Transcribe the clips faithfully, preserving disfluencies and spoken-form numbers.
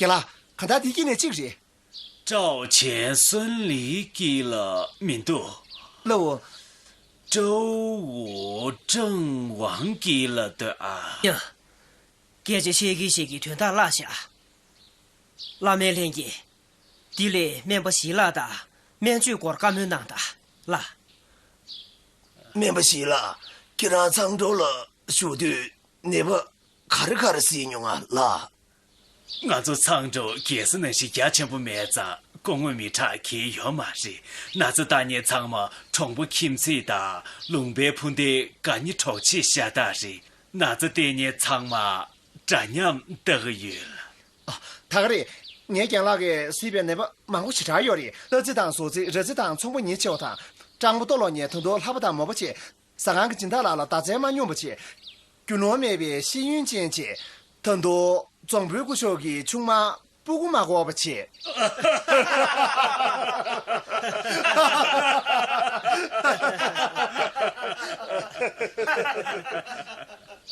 ལགས། གང་ལྟར་དེ་དཀྱིལ་ནས་གཅིག་རེད། 赵钱孙李 གཅིག་ལ་མི་འདུག་ལའོ། 周吴郑王 གཅིག་ལ་འདུག་ཨ། ཡ། སྐད་ཆ་བཤད་གིན་བཤད་གིན་དོན་དག་བརླག་ཤག་བླ་སྨན་ལྷན་རྒྱས། འདི་ལས་སྨན་པ་ཞི་ལགས་དང་སྨན་བཅོས་སྐོར་བཀའ་མོལ་གནང་དང་། ལགས། སྨན་པ་ཞི་ལགས། ཁྱེད་རང་མཚང་སྒྲོག་ལ་བཞུགས་དུས་ནད་པ་ག་རེ་ག་རེ་གཟིགས་མྱོང་ང་ལགས། ང་ཚོ་མཚང་སྒྲོག་རྒྱལ་ས་ནང་བཞིན་རྒྱ་ཆེན་པོ་མེད་ཙང་སྐུ་ངོ་མི་དྲག་གི་ཡོད་མ་རེད། ན་ཚ་བཏང་མཁན་ཚང་མ་གྲོང་པ་ཁྱིམ་མཚེས་དང་ལུང་པའི་ཕུ་འདེད་དགའ་ཉེ་གྲོགས་མཆེད་ཤ་སྟག་རེད། ན་ཚ་བསྟེན་མཁན་ཚང་མ་འདྲ་མཉམ་ལྟ་གི་ཡོད། ཨ། ད་ག་རེད། ངའི་རྒན་ལགས་ཀྱིས་གཟིགས་པའི་ནད་པ་མང་པོ་ཞེ་དྲག་ཡོད་རེད། སྟག་རྩེ་དང་ཟོག་རྩེ། ར་རྩེ་དང་ཚོང་པ་ཉེ་ཆེ་བ་དང་། སྤྲང་པོ་ལྟོ་ལོག་མཁན་ད་དུང་ལྷ་པ་དང་མོ་པ་བཅས། ཟ་ཁང་གི་སྦྱིན་བདག་ལགས་ལ་བདག་འཛིན་མ་སྙོམས་པ་བྱས། རྒྱུ་ནོར་མེད་པའི་ཤེས་ཡོན་ཅན་བཅས། ད་དུང་རྫོང་དཔོན་སྐུ་ཞབས་ཀྱི་ཆུང་མ་སྤུ་གུ་མ་དགོས་པ་བྱས།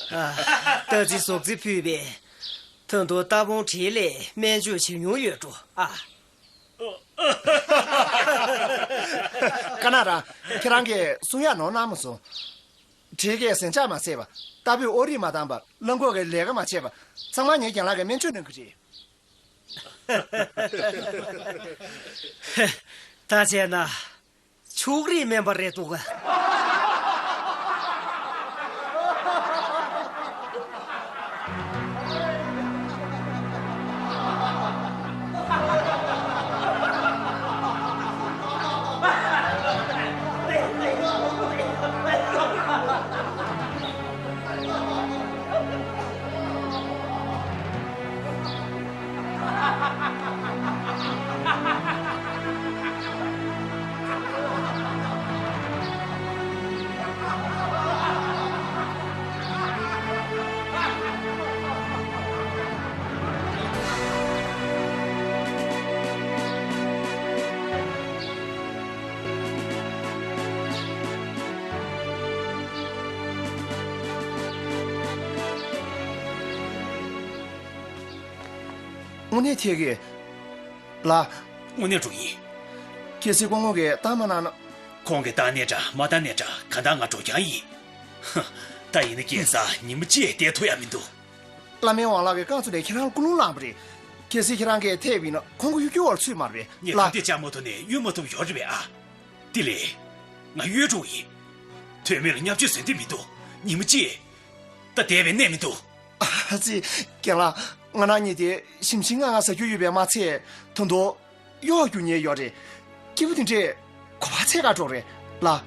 ཨ། སྟག་རྩེ་ཟོག་རྩེ་ཕུད་པས། ད་དུང་རྟ་བོང་བྲེ་ལས་སྨན་བཅོས་བྱེད་མྱོང་ཡོད་འགྲོ། ཨ། ཀ་ན་ར། ཁྱེད་རང་གིས་གསུང་ཡག་ནོར་གནང་མ་སོང་། བྲེ་གིས་ཟན་ཆག་མ་བཟས་པ། རྟ་ཕོས་ཨོ་རིག་མ་བཏང་པ། རླངས་འཁོར་གྱིས་ལས་ཀ་མ་བྱས་པ། ཚང་མ་ངའི་རྒན་ལགས་ཀྱིས་སྨན་བཅོས་གནང་གི་རེད། ད་བྱས་ན། ཕྱུགས་རིགས་སྨན་པ་རེད་འདུག་ག་དངོས་གནས་ཐད་ཀྱི། ལགས། དངོས་གནས་འགྲོ་ཡིན། གལ་སྲིད་སྐུ་ངོ་གིས་བཏང་མ་གནང་ན། ཁོང་གིས་བཏང་ནའི་འདྲ་མ་བཏང་ནའི་འདྲ་གང་ལྟར་ང་འགྲོ་རྐྱང་ཡིན། ཧ། ད་ཡིན་ན་རྒྱལ་ས་ཉིན་མོ་གཅིག་བསྡད་ཐུབ་ཡག་མི་འདུག་བླ་སྨན་ཝང་ལགས་ཀྱིས་རྐང་བཙུགས་ནས་ཁྱེད་རང་ལ་ཀུན་སློང་བསླངས་པ་རེད། གལ་སྲིད་ཁྱེད་རང་གིས་ཐད་པ་ཡིན་ན་ཁོང་གི་གཡོ་སྒྱུ་བར་ཚུད་མ་རེད་པས། ངས་ལགས། ཁ་གཏད་བཅག་མ་ཐུབ་ནས་གཡུག་མ་ཐུབ་ཡོད་རེད་པས་ཨ། དེ་ལས། ང་གཡོལ་འགྲོ་ཡིན། དོན་མེད་ལ་བརྙས་བཅོས་བཟོ་འདོད་མི་འདུག་ཉིན་མོ་གཅིག་ད་བསྡད་པའི་གནས་མི་འདུག་ཨ་ཙི། རྒན་ལགས། ང་རང་གཉིས་དེ་ཞིམ་ཞིམ་ངང་ངང་ཟ་རྒྱུ་ཡོད་པས་མ་ཚད། ད་དུང་གཡོ་བ་རྒྱུག་མཁན་ཡོད་རེད། སྐྱིད་པོ་དེ་འདྲས་ག་པར་འཚོལ་ག་འགྲོ་རེད་ལགས།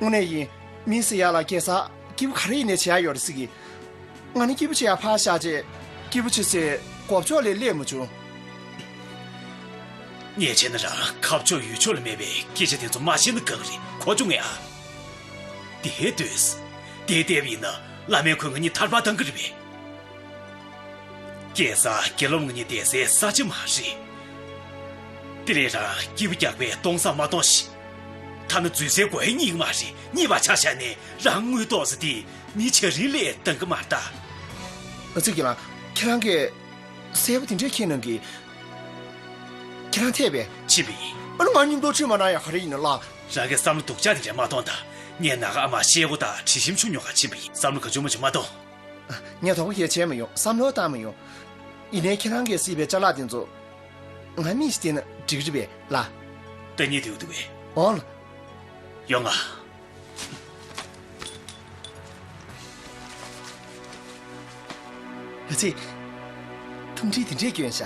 དངོས་གནས་ཡིན། མི་ཟེར་ཡག་ལ་གེ་སར་སྐྱིད་པོ་ག་རེ་ཡིན་ནའི་བྱེད་ཡག་ཡོད་རེད་ཟེར་གི། ང་ནི་སྐྱིད་པོ་བྱེད་ཡག་ཕར་བཞག་བྱས། སྐྱིད་པོ་བྱེད་སའི་སྒོ་ཕྱོགས་ལས་སླེབས་མ་བྱུང་། ངས་བྱས་ན་རང་ཁ་ཕྱོགས་ཡུལ་ཕྱོགས་ལ་མེད་པའི་སྐད་ཆ་དེ་ཚོ་མ་བཤད་ན་དགའ་གི་རེད། གོ་བྱུང་ངས་ཨ། དེ་ལྟོས། དེ་ལྟ་བུ་ཡིན་ན་བླ་མས་ཁོས་ང་གཉིས་ཐར་པ་བཏང་གི་རེད་པས། སྐྱེས་ས་དགེ་སློང་ང་གཉིས་བསྡད་སའི་ས་ཆ་མ་རེད། དེ་ལས་རང་སྐྱིད་པོ་རྒྱག་པའི་སྟོང་བསམ་མ་གཏོང་ཞིག་ཐ་ན་འཛུལ་སའི་སྒོ་ཡང་རྙེད་ཀྱི་མ་རེད། རྙེད་པ་ཆ་བཞག་ནས་རང་དངུལ་ཏོག་ཙམ་དེ་མི་བྱ་རིན་ལས་འདང་གི་མ་རེད་ད། ཨ་ཙི། རྒན་ལགས། ཁྱེད་རང་གིས་གསལ་པོ་དེ་འདྲས་མཁྱེན་གནང་གི། ཁྱེད་རང་ཐད་པས། ཕྱིན་པ་ཡིན། ཨ་ནི་ང་མཉམ་དུ་ཁྲིད་མ་གནང་ཡག་ག་རེ་ཡིན་ན་ལགས། རང་གི་བསམ་བློ་སྡུག་ཅག་དེ་འདྲས་མ་གཏོང་དང་། ངས་ནང་གི་ཨ་མ་ཤེལ་སྒོ་དང་དྲི་ཞིམ་ཆུ་ཉོ་གར་ཕྱིན་པ་ཡིན། བསམ་བློ་གང་བྱུང་མང་བྱུང་མ་གཏོང་། ངས་དོགས་པ་གང་ཡང་བྱས་མ་ཡོང་། བསམ་བློ་བཏང་མ་ཡོང་། ཡིན་ནའི་ཁྱེད་རང་གིས་གཟིགས་པའི་ཅ་ལག་དེ་ཚོ་ང་མིག་གིས་བལྟས་ན་འགྲིག་གི་རེད་པས་ལགས། ལྟ་སྙིང་བསྡུས་འདུག་པས། འོང་ལགས། ཡོང་ང་། ཨ་ཙི། ཐུམ་སྒྲིལ་དེ་འདྲས་གྱོན་ཤག་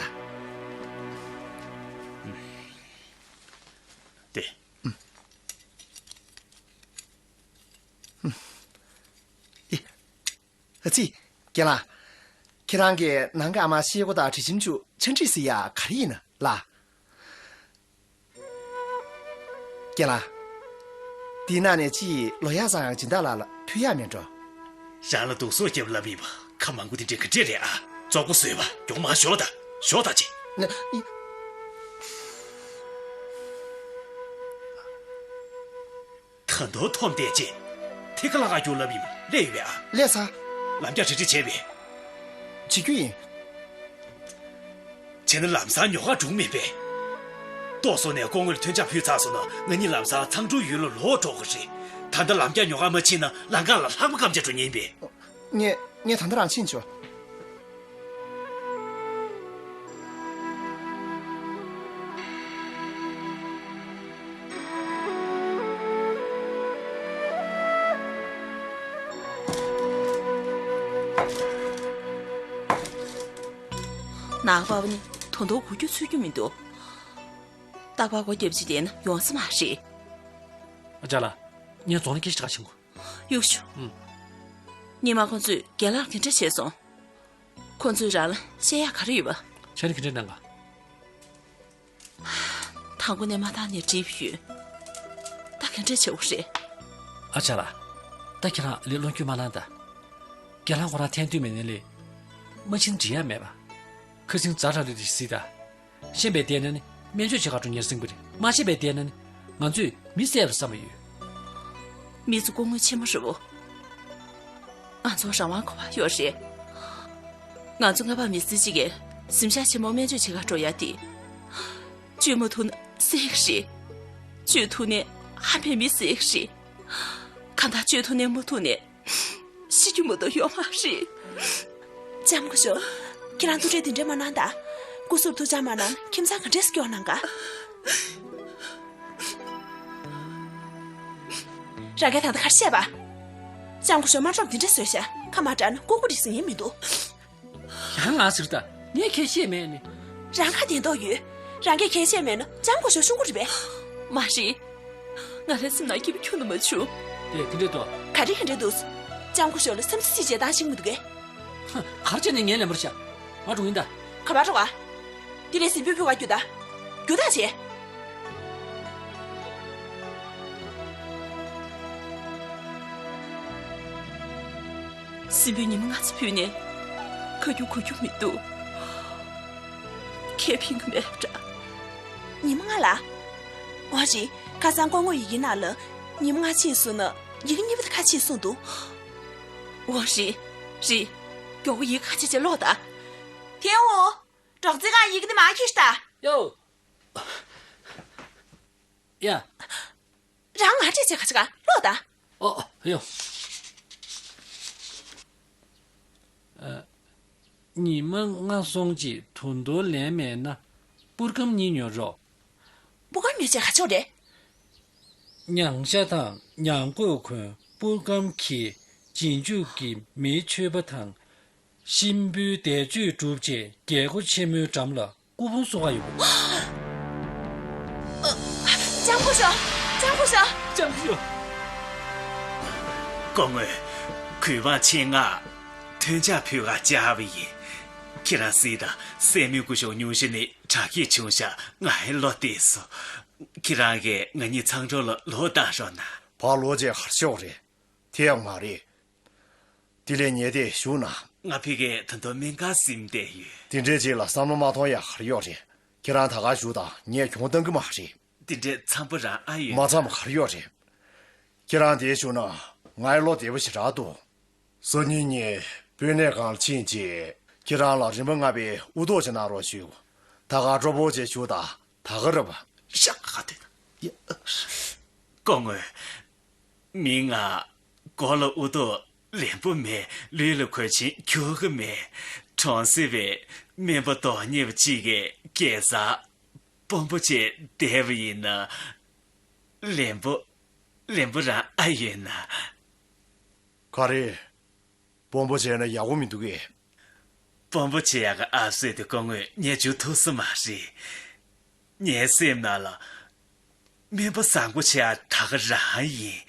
དེ། ཨ་ཙི། རྒན་ལགས། ཁྱེད་རང་གིས་ནང་གི་ཨ་མ་ཤེལ་སྒོ་དང་དྲི་ཞིམ་ཆུ་ཆ་འགྲིག་ཟེར་ཡག་ག་རེ་ཡིན་ན་ལགས། རྒན་ལགས། འདིའི་ནང་ནས་གཅིག་ལོ་ཡག་བཟང་ཡག་སྦྱིན་བདག་ལགས་ལ་ཕུལ་ཡག་མེད་འགྲོ། རང་ལ་སྡུག་སོགས་རྒྱབ་ལབ་ཡིན་པ་ཁ་མང་པོ་དེ་འདྲས་ག་འདྲས་རེད་ཨ། བཙོག་པོ་བཟོས་པ་མགྱོགས་མར་ཞོག་དང་། ཞོག་དང་ཅི། ན། ཨི། ད་དུང་འཐོམ་བསྡད་ཅེས། ཐད་ཀར་ལྷག་ག་རྒྱུག་ལབ་ཡིན་པ་སླེབས་ཡོད་པས་ཨ། སླེབས་ཚར། ལམ་རྒྱགས་རི་རི་བྱས་པས། བྱེད་རྒྱུ་ཡིན། བྱས་ན་ལམ་སང་ཉོ་ག་འགྲོ་མི་པས། ཏོག་སོ་ནས་སྐུ་ངོ་ལ་ཐོན་ཆ་ཕུལ་ཚར་སོང་ན་ང་གཉིས་ལམ་སང་ཚང་འགྲོ་ཡུལ་ལ་ལོག་འགྲོ་གི་རེད། ད་ལྟ་ལམ་རྒྱག་ཉོ་ག་མ་ཕྱིན་ན་ལམ་ཁ་ལ་ལྷགས་མ་སྐམ་ཆ་འགྲོ་ཉེན་པས། ངས་ངས་ད་ལྟ་རང་ཕྱིན་ཆོག་ནག་པ་བ་ནི་དོ་དོ་གོ་རྒྱུ་ཚོད་རྒྱུ་མི་འདུག་རྟག་པར་སྒོ་རྒྱབ་ཅིག་བསྡད་ན་ཡོང་ས་མ་རེད། ཨ་ཅག་ལགས། ངས་རྫོང་ནས་སྐད་ཆ་ཁ་ཤས་གོ། གཡུག་ཤོག་ཨུམ། ཉི་མ་ཁོང་ཚོས་རྒན་ལགས་ག་འདྲ་བྱས་སོང་། ཁོང་ཚོས་རང་ལ་བཤད་ཡག་ག་རེ་ཡོད་པ། བྱས་ན་ག་འདྲ་གནང་ག་དང་པོ་ནས་མ་བཏང་ནས་འགྲིག་ཡོད། ད་ག་འདྲ་བྱེད་དགོས་རེད། ཨ་ཅག་ལགས། ད་ཁྱེད་རང་ལས་བློ་འགྱོད་མ་གནང་ད། རྒན་ལགས་ཁོ་རང་ཐན་དུས་མེད་ནས་ལས། མ་ཕྱིན་འགྲིག་ཡག་མེད་པ། ཁ་སང་ཛ་དྲག་རེད་དེ་གཟིགས་ད། ཤེས་པའི་ལྟས་ན་ནི་སྨན་བཅོས་བྱེད་ག་འགྲོ་ཉེར་སྲིང་པོ་རེད། མ་ཤེས་པའི་ལྟས་ན་ནི་ང་ཚོས་མི་བསད་རུ་བསམ་པ་ཡོད། མི་ཚོ་སྐུ་ངོ་ཆེན་མོ་རེད་བོ། ང་ཚོ་རང་དབང་གོ་བ་ཡོད་རེད། ང་ཚོ་སྔ་པར་མི་སེར་གཅིག་གིས་གཟིམ་ཤག་ཆེན་མོ་སྨན་བཅོས་བྱེད་ག་འགྲོ་ཡ་དེ། བཅོས་མ་ཐུབ་ན་བསད་ཀྱི་རེད། བཅོས་ཐུབ་ནས་ཧ་མའི་མི་བསད་ཀྱི་རེད། གང་ལྟར་བཅོས་ཐུབ་ནས་མ་ཐུབ་ནས། ཤི་རྒྱུ་མ་གཏོགས་ཡོད་མ་རེད། ལྕམ་སྐུ་ཞབས། ཁྱེད་རང་ཐུགས་ཁྲལ་དེ་འདྲ་མ་གནང་དང། སྐུ་གཟུགས་ཐུགས་ཅག་མ་གནང་ཁྱིམ་ཚང་ག་འདྲས་སྐྱོང་གནང་ག་རང་གིས་ད་ལྟ་ག་རེ་བཤད་པ། ལྕམ་སྐུ་ཞབས་དམར་ཁྲོམ་དེ་འདྲས་བཟོས་ཤག་ཁ་མ་གྲགས་ན་ལྐུགས་པ་རེད་ཟེར་ཡིན་མི་འདུག་ཡང་ང་ཟེར་ད། ངས་ཁས་བཤད་མེད་ནི། རང་ཁ་བདེ་མདོག་ཡོད། རང་གིས་ཁས་བཤད་མེད་ན་ལྕམ་སྐུ་ཞབས་ཤོང་གི་རེད་པས། མ་རེད། ང་རའི་སེམས་ནང་སྐྱིད་པོ་ཁྱོན་ནས་མ་བྱུང་། དེ་དེ་འདྲས་འདུག་ག་རེ་ག་འདྲས་འདུག་ལྕམ་སྐུ་ཞབས་ལ་བསམ་ཚུལ་ཅིག་བྱེད་སྟངས་ཤེས་མི་འདུག་གས། ཧ། ག་རེ་བྱས་ནས་ངའི་ལན་པར་བཞག་ང་འགྲོ་གི་ཡིན་ད། ག་པར་འགྲོ་ག་དེ་ལས་གཟིམ་སྤོས་ཕུལ་ག་རྒྱུགས་ད། རྒྱུགས་ད་བྱེད། གཟིམ་སྤོས་ཉི་མ་ལྔ་ཙམ་ཕུལ་ནས་ཁ་རྒྱུག་གོ་རྒྱུ་མི་འདུག་ཁས་ཕན་གི་མེད་པ་འདྲ། ཉི་མ་ལྔ་ལ། འོ་རེད། ཁ་སང་སྐུ་ངོ་ཡི་གེ་ནང་ལ་ཉི་མ་ལྔ་ཕྱིན་སོང་ན་ཡི་གེ་གཉིས་པ་དེ་ཁ་ཕྱེ་གསུངས་འདུག་འོ་རེད། རེད། མགྱོགས་པོ་ཡི་གེ་ཁ་ཕྱེ་བྱས་ཀློག་ད། ཐེའུ། ཀྲོག་ཙེ་ཁང་ཡི་གེ་འདི་མར་ཁྱེར་ཤོག་ད། ཡོ། ཡ། རང་ང་འདྲས་བྱས་ག་ཅི་ག་ཀློག་ད། ཨོ་ཡོ། ཨ། ཉི་མ་ལྔ་སོང་རྗེས་ད་དུང་ལན་མེད་ན་པུར་སྒམ་གཉིས་ཉོ་རོགས། པུར་སྒམ་ཉོས་བྱས་ག་ཅི་ཡོད་རེད། མྱང་ཤ་དང་མྱང་གོས་གོན། པུར་སྒམ་འཁྱེར། རྗེས་འཇུག་གི་མིའི་མཆོད་པ་དང་། གཤིན་པོའི་འདས་མཆོད་སྒྲུབ་བྱས་རྒྱལ་སྒོ་ཆེན་མོའི་འགྲམ་ལ་སྐུ་ཕུང་གསོག་ག་ཡོང་། ལྕམ་སྐུ་ཞབས། ལྕམ་སྐུ་ཞབས། ལྕམ་སྐུ་ཞབས། སྐུ་ངོ། གུས་པ་ཆེ་ང་། ཐོན་ཆ་ཕུལ་ག་བཅར་བ་ཡིན། ཁྱེད་རང་གཟིགས་དང་། སྲས་མོའི་སྐུ་ཞབས་སྙུང་གཞི་ནས་དྲག་སྐྱེད་བྱུང་ཤག་ང་ཡི་བློ་བདེ་སོང་། ཁྱེད་རང་གིས་ང་གཉིས་ཚང་འགྲོ་ལ་ལོག་བཏང་རོགས་གནང་། ཕར་ལོག་བྱས་ག་རེ་བྱེད་དགོས་རེད། དེ་ཡང་མ་རེད། དེ་ལས་ཉལ་བསྡད་བཞུགས་ན། ང་ཕ་གིར་ད་དུང་སྨན་ཁང་ཟིན་བསྡད་ཡོད། དེ་འདྲའི་རྗེས་ལ་བསམ་བློ་མ་གཏོང་ཡག་ག་རེ་ཡོད་རེད། ཁྱེད་རང་ད་ག་བཞུགས་དང་། ངས་གྱོང་གཏང་གི་མ་རེད། དེ་འདྲའི་འཚམས་པོ་རང་ཨ་ཡོད། མ་འཚམས་པ་ག་རེ་ཡོད་རེད། ཁྱེད་རང་འདིར་བཞུགས་ན་ང་ཡི་བློ་བདེ་པོ་ཞེ་དྲག་འདུག་སང་ཉིན་ངས་སྤོས་སྣེ་སྒང་ལ་ཕྱིན་རྗེས་ཁྱེད་རང་ལ་རིམ་པ་ལྔ་པའི་དབུ་ཐོག་ཅིག་གནང་རོགས་ཞུ། ད་ག་སྤྲོ་པོ་བྱས་བཞུགས་དང་། ད་ག་རེད་པ། ཤག་ག་དེ། སྐུ་ངོ། མིང་ང་། མགོ་ལ་དབུ་ཐོག་ལན་པོ་མེད། ལུས་ལ་གོས་ཆེན་འཁྱུག་གི་མེད། གྲོང་གསེབ་པའི་སྨན་པ་མདོག་ཉེས་པ་གཅིག་གི་སྐྱེས་ཚར། དཔོན་པོ་བྱས་བསྡད་པ་ཡིན་ན། ལན་པོ། ལན་པོ་རང་ཨ་ཡོད་ན། ག་རེ། དཔོན་པོ་བྱས་ན་ཡག་པོ་མི་འདུག་གས། དཔོན་པོ་བྱེད་ཡག་གི་ཨབ་སེ་དེ་སྐུ་ངོས་ངས་འཇུ་ཐུབ་ས་མ་རེད། ངའི་སེམས་ནང་ལ། སྨན་པ་བཟང་པོ་བྱེད་ཡག་ད་ག་རང་ཡིན།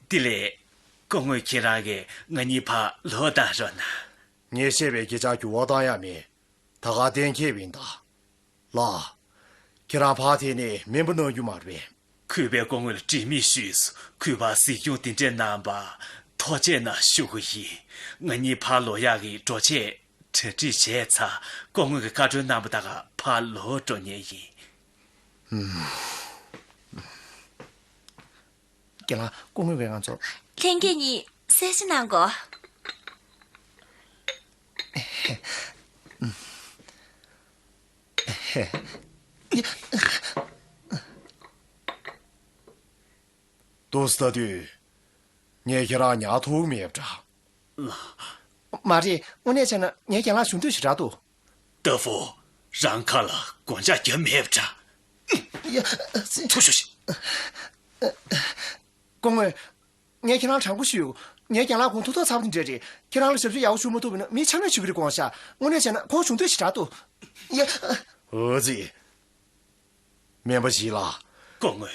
དེ་ལས། སྐུ་ངོས་ཁྱེད་རང་གིས་ང་གཉིས་ཕར་ལོག་བཏང་རོགས་གནང་། ངས་བཤད་པའི་སྐད་ཆ་འགྱུར་བ་བཏང་ཡག་མེད། ད་ག་གཏན་འཁེལ་བ་ཡིན་ད། ལགས། ཁྱེད་རང་ཕར་ཐད་ནས་སྨན་པ་གནང་རྒྱུ་མ་རེད་པས། གུས་པས་སྐུ་ངོ་ལ་དྲི་མེད་ཞུས་སོང་། གུས་པས་གཟིགས་སྐྱོང་དེ་འདྲས་གནང་བར་ཐུགས་རྗེ་གནང་ཞུ་གི་ཡིན། ང་གཉིས་ཕར་ལོག་ཡག་གི་འགྲོ་ཆས་གྲ་སྒྲིག་བྱས་ཚར། སྐུ་ངོ་གིས་བཀའ་འཁྲོལ་གནང་བ་ད་ག་ཕར་ལོག་འགྲོ་མཁན་ཡིན། རྒན་ལགས། སྐུ་ངོ་བས་ང་ཚོ། ལྷན་རྒྱས་གཉིས་གསལ་བཤད་གནང་དགོས། ཏུ་སི་ལྟ་དུས། ངས་ཁྱེད་རང་ཉར་ཐུབ་མེད་པ་འདྲ། ལགས། མ་རེད། དངོས་གནས་བྱས་ན་ངའི་རྒན་ལགས་གཞུང་འདོད་ཞེ་དྲག་འདུག། ཏ་ཧྥུ། རང་ཁ་ལ་སྒོ་ལྕགས་བརྒྱབ་མེད་པ་འདྲ། ཡ། ཐུགས་ཤོར་ཤིག། སྐུ་ངོ། ངས་ཁྱེད་རང་དྲང་པོ་ཞུ། ངའི་རྒན་ལགས་ཁོང་ཐུགས་ཐོག་ཚ་པོ་དེ་འདྲ་རེད། ཁྱེད་རང་ལ་ཞབས་ཞུ་ཡག་པོ་ཞུ་མ་ཐུབ་པ་ཡིན་ན་མི་ཆ་མེད་ཞུ་གི་རེད་དགོངས་ཤག། དངོས་གནས་བྱས་ན་ཁོང་གཞུང་འདོད་ཞེ་དྲག་འདུག། ཡ། འོ་ཙི། སྨན་པ་ཞི་ལགས། སྐུ་ངོ།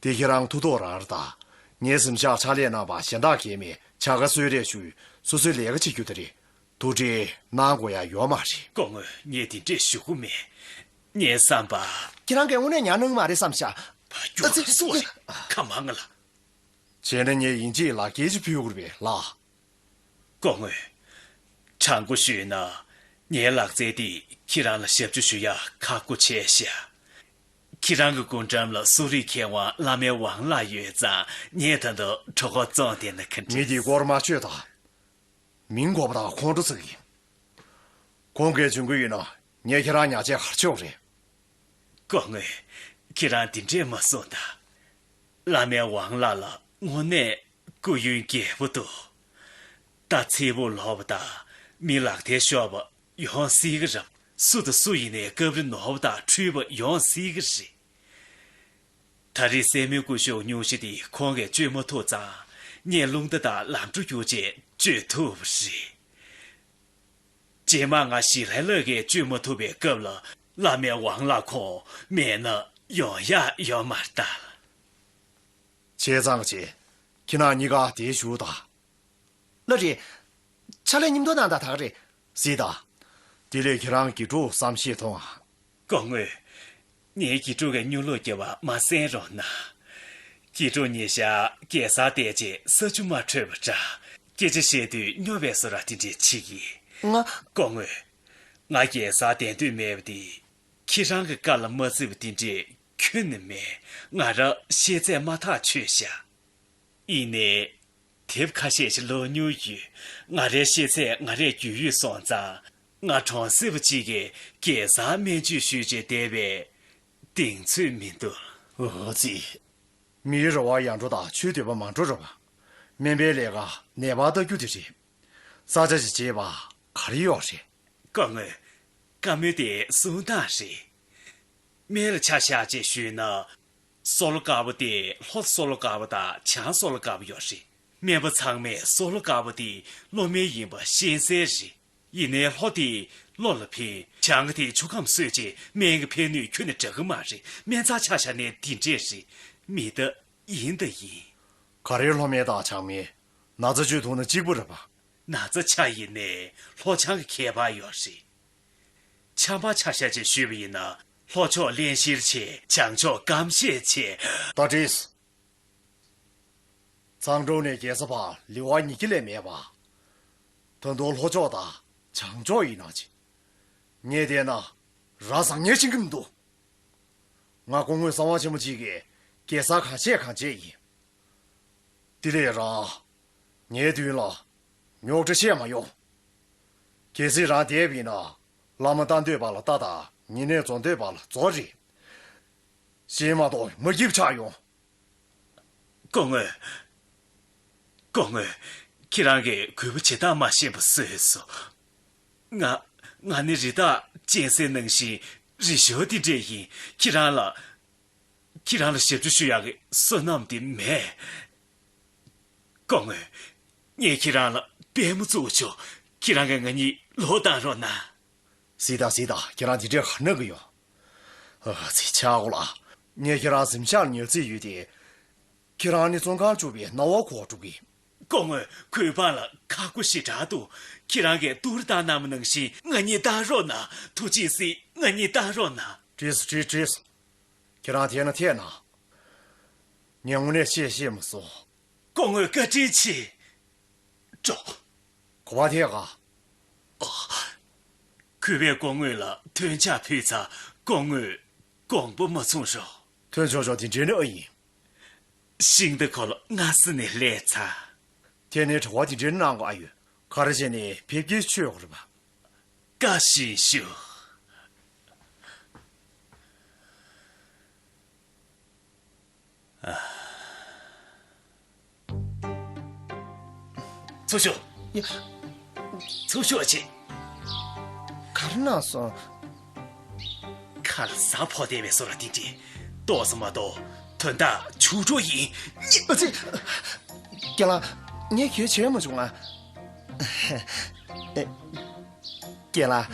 དེ་ཁྱེད་རང་ཐུགས་དོགས་རང་རེད་ད། ངའི་གཟིམ་ཤག་ཕྱག་ལས་གནང་བ་གཞན་དག་གས་མེད། བྱ་དགའ་གསོལ་རས་ཞུས། སོ་སོའི་ལས་ཀ་བྱེད་རྒྱུ་དེ་རེད། ཐུགས་ཁྲལ་གནང་དགོས་ཡ་ཡོད་མ་རེད། སྐུ་ངོ། ངས་དེ་འདྲས་ཞུ་གི་མེད། ངའི་བསམ་པ། ཁྱེད་རང་གིས་དངོས་གནས་ཉར་གནང་གི་མ་རེད་བསམ་ཤག། ཕ་རྒྱུག་ཨ་ཙི། སོ་རེད། ཁ་མང་ང་ལ། བྱས་ན་ངས་ཡིན་གཅིག་ལག་འཁྱེར་ཅིག་ཕུལ་དགོས་རེད་པས་ལགས། སྐུ་ངོ། དྲང་པོ་ཞུས་ན། ངའི་ལག་རྩལ་འདིས་ཁྱེད་རང་ལ་ཞབས་ཕྱི་ཞུ་ཡ་ཁག་པོ་ཆེ་ཤག། ཁྱེད་རང་གི་སྐུ་འགྲམ་ལ་གསོ་རིག་མཁས་དབང་བླ་སྨན་ཝང་ལགས་ཡོད་ཙང་ངས་ད་དུང་གྲོད་ཁོག་བཙོང་བསྡད་ན་ག་འདྲ། མི་འདིའི་སྐོར་མ་ཤོད་དང་། མིང་གོ་བ་དང་ཁོང་ཁྲོ་ཟ་གི་ཡིན། ཁོང་གིས་འཇོན་གི་ཡོད་ན་ངས་ཁྱེད་རང་ཉར་ཆས་ག་རེ་བྱེད་དགོས་རེད། སྐུ་ངོ། ཁྱེད་རང་འདི་འདྲས་མ་གསུངས་དང་། བླ་སྨན་ཝང་ལགས་ལ་དངོས་གནས་སྐུ་ཡོན་རྒྱས་པོ་འདུག། ད་ཚེ་བོ་ལོག་པ་དང་མི་ལག་མཐིལ་ཤོར་བ་ཡོང་སྲིད་གི་རེད། སུ་དང་སུ་ཡིན་ནའི་སྐབས་རེ་ནོར་བ་དང་འཁྲུལ་བ་ཡོང་སྲིད་གི་རེད། ད་རེས་སྲས་མོའི་སྐུ་གཞོགས་སྙུང་གཞི་དེ་ཁོང་གིས་གཅོད་མ་ཐུབ་ཙང་ངས་རླུང་རྟ་དང་ལམ་འགྲོ་རྒྱུགས་བྱས་གཅོད་ཐུབ་པ་རེད། རྗེས་མ་ང་ཞི་ལྷའི་ལག་གིས་གཅོད་མ་ཐུབ་པའི་སྐབས་ལ་བླ་སྨན་ཝང་ལགས་ཁོང་མེད་ན་ཡོང་ཡག་ཡོད་མ་རེད་ད། བྱས་ཙང་བྱས། ཁྱེད་རང་གཉིས་ཀ་དེར་བཞུགས་དང་། ལགས་རེད། ཕྱག་ལས་མཉམ་དུ་གནང་དང་ད་ག་རེད། སྲིད་དང་། དེ་ལས་ཁྱེད་རང་དགེ་ཕྲུག་བསམ་ཤེས་ཐོང་ཨ། སྐུ་ངོ། ངའི་དགེ་ཕྲུག་གི་སྨྱུག་ལོག་རྒྱབ་པ་མ་གསན་རོགས་གནང་། དགེ་ཕྲུག་ཉིན་ཞག་རྒྱལ་སར་བསྡད་རྗེས་ས་ཆུ་མ་འཕྲོད་པ་འདྲ། སྐད་ཆ་བཤད་དུས་སྨྱོ་བའི་བཟོ་འདྲ་དེ་འདྲས་བྱེད་ཀྱི། ང་། སྐུ་ངོ། ང་རྒྱལ་སར་བསྡད་འདོད་མེད་པ་དེ། ཁྱེད་རང་གི་བཀའ་ལ་མ་བརྩི་བ་དེ་འདྲས་ཁྱོན་ནས་མེད། ང་རང་ཤེས་ཚད་མ་ཐག་ཆོད་ཤག། ཡིན་ནའི། དེབ་ཁ་ཤས་ཤིག་ཀློག་མྱོང་ཡོད། ང་རའི་ཤེས་ཚད་ང་རས་རྒྱུས་ཡོད་སོང་ཙང་། ང་གྲོང་གསེབ་པ་གཅིག་གིས་རྒྱལ་སར་སྨན་བཅོས་ཞུས་རྗེས་བསྡད་པའི་གདེང་ཚོད་མི་འདུག། འོ་ཙི། མིའི་རེ་བ་ཡར་འགྲོ་དང་ཆོས་འདོད་པ་མར་འགྲོ་རེད་པ། སྨན་པའི་ལས་ཀ་ནད་པར་ལྟ་རྒྱུ་དེ་རེད། ས་ཆ་ཞིག་བརྗེས་པ་ག་རེ་ཡོད་རེད། སྐུ་ངོ། བཀའ་མོལ་དེ་གསུང་སྟངས་རེད། སྨན་ལ་ཆ་བཞག་ཅེས་ཞུས་ན། སོལ་དཀར་པོ་དེ་ལྷོ་སོལ་དཀར་པོ་དང་བྱང་སོལ་དཀར་པོ་ཡོད་རེད། སྨན་པ་ཚང་མས་སོལ་དཀར་པོ་དེ་གློ་སྨན་ཡིན་པ་ཤེས་གསལ་རེད། ཡིན་ནའི་ལྷོ་དེ་གློ་ལ་ཕན། བྱང་གི་དེ་ཆུ་ཁམས་གསོད་ཅེས་སྨན་གྱི་ཕན་ནུས་ཁྱོན་ནས་འདྲ་གི་མ་རེད། སྨན་རྩར་ཆ་བཞག་ནས་འདི་འདྲས་རེད། མི་ད་ཡིན་ད་ཡིན། ག་རེ་ལྷོ་སྨན་དང་བྱང་སྨན། ན་ཚ་བཅོས་ཐུབ་ན་གཅིག་པ་རེད་པ། ན་ཚ་ཆ་ཡིན་ནའི་ལྷོ་བྱང་གི་ཁྱད་པར་ཡོད་རེད། ཆམ་པ་ཆ་བཞག་ཅེས་ཞུས་པ་ཡིན་ན་ལྷོ་ཕྱོགས་བརླན་གཤེར་ཆེ། བྱང་ཕྱོགས་སྐམ་ཤས་ཆེ། ད་བྲིས། མཚམས་དྲུག་ནས་རྒྱལ་ས་བར་ལེ་དབར་ཉིས་ཀྱི་ལས་མེད་པ། ད་དུང་ལྷོ་ཕྱོགས་དང་བྱང་ཕྱོགས་ཡིན་ན་ཅི། ངས་བལྟས་ན་རང་བཟང་ངན་ཤེས་ཀྱི་མི་འདུག། ང་སྐུ་ངོ་གསང་བ་ཆེན་པོ་གཅིག་གིས་རྒྱལ་སར་གང་བཤད་གང་བྱས་ཡིན། དེ་ལས་རང་། ངའི་མདུན་ལ་རྙོག་དྲ་བཤད་མ་ཡོང་། གལ་སྲིད་རང་བསྡད་པ་ཡིན་ན་བླ་མ་ལྟ་འདོད་པ་ལ་ལྟ་དང་ཉེ་གནས་རྫོགས་འདོད་པ་ལ་རྫོགས་རེད། གཞན་མ་གཏོགས་མ་སྐྱིད་ཆགས་ཡོང་། སྐུ་ངོ། སྐུ་ངོ། ཁྱེད་རང་གིས་གུས་པ་བྱེད་སྟངས་མ་ཤེས་པ་བཟོས་སོང་། ང་། ང་ནི་རི་དྭགས་གཅན་གཟན་ནང་བཞིན་རི་ཞོ་དེ་འདྲས་ཡིན། ཁྱེད་རང་ལ། ཁྱེད་རང་ལ་ཞབས་ཕྱི་ཞུ་ཡག་གི་བསོད་ནམས་དེ་མེད། སྐུ་ངོ། ངས་ཁྱེད་རང་ལ་དཔལ་མོ་བཙུགས་ཆོག། ཁྱེད་རང་གིས་ང་གཉིས་ལོག་བཏང་རོགས་གནང་། སྲིད་དང་སྲིད་དང་ཁྱེད་རང་འདི་འདྲས་ག་ནང་གི་ཡོད། ཨ་ཙི་ཆག་གོ་ལ། ངས་ཁྱེད་རང་གཟིམ་ཤག་ལ་ཉར་རྩིས་ཡོད་དེ། ཁྱེད་རང་ནི་བཙོན་ཁང་བཅུག་པའི་སྣང་བ་གོ་འགྲོ་གི། སྐུ་ངོ། གུས་པ་ལ་ཁག་པོ་ཞེ་དྲག་འདུག། ཁྱེད་རང་གིས་ཏུར་བཏང་གནང་བ་ནང་བཞིན་ང་གཉིས་བཏང་རོགས་གནང་། ཐུགས་རྗེས་གཟིགས། ང་གཉིས་བཏང་རོགས་གནང་། བྲིས་སོ་བྲིས་བྲིས་སོ། ཁྱེད་རང་ཐད་ན་ཐད་ན། ངས་དངོས་གནས་བཤད་ཤེས་མ་སོང་། སྐུ་ངོ་བཀའ་དྲིན་ཆེ། འགྲོ། ག་པར་ཐད་ག། ཨ། གུས་པས་སྐུ་ངོ་ལ་ཐོན་ཆག་ཕུལ་ཚར། སྐུ་ངོ་དགོངས་པ་མ་ཚོམས་རོགས། ཐོན་ཆོག་ཆོག་དེ་འདྲས་ནི་ཨེ་ཡིན། ཤིང་རྟ་ཁོ་ལ་སྔ་ས་ནས་སླེབས་ཚར། དེ་ནས་དྲི་བ་དེ་འདྲའི་གནང་དགོས་ཨ་ཡོད། ག་རེ་བྱས་ནས་ཕེབས་སྐྱེལ་ཆོས་དགོས་རེད་པ། བཀའ་བཞིན་ཞུ། ཚུར་ཤོག་ཡ། ཚུར་ཤོག་ཅིག་ག་རེ་གནང་སོང་། ཁ་ལ་གཟའ་ཕོག་བསྡད་པའི་བཟོ་འདྲ་དེ་འདྲས། ཏོག་ཙམ་མ་གཏོགས་དོན་དག་བྱུས་སྒྲོག་ཡིན། ཨ་ཙི། རྒན་ལགས། ངས་གལ་བྱས་མ་བྱུང་ང་། རྒན་ལགས།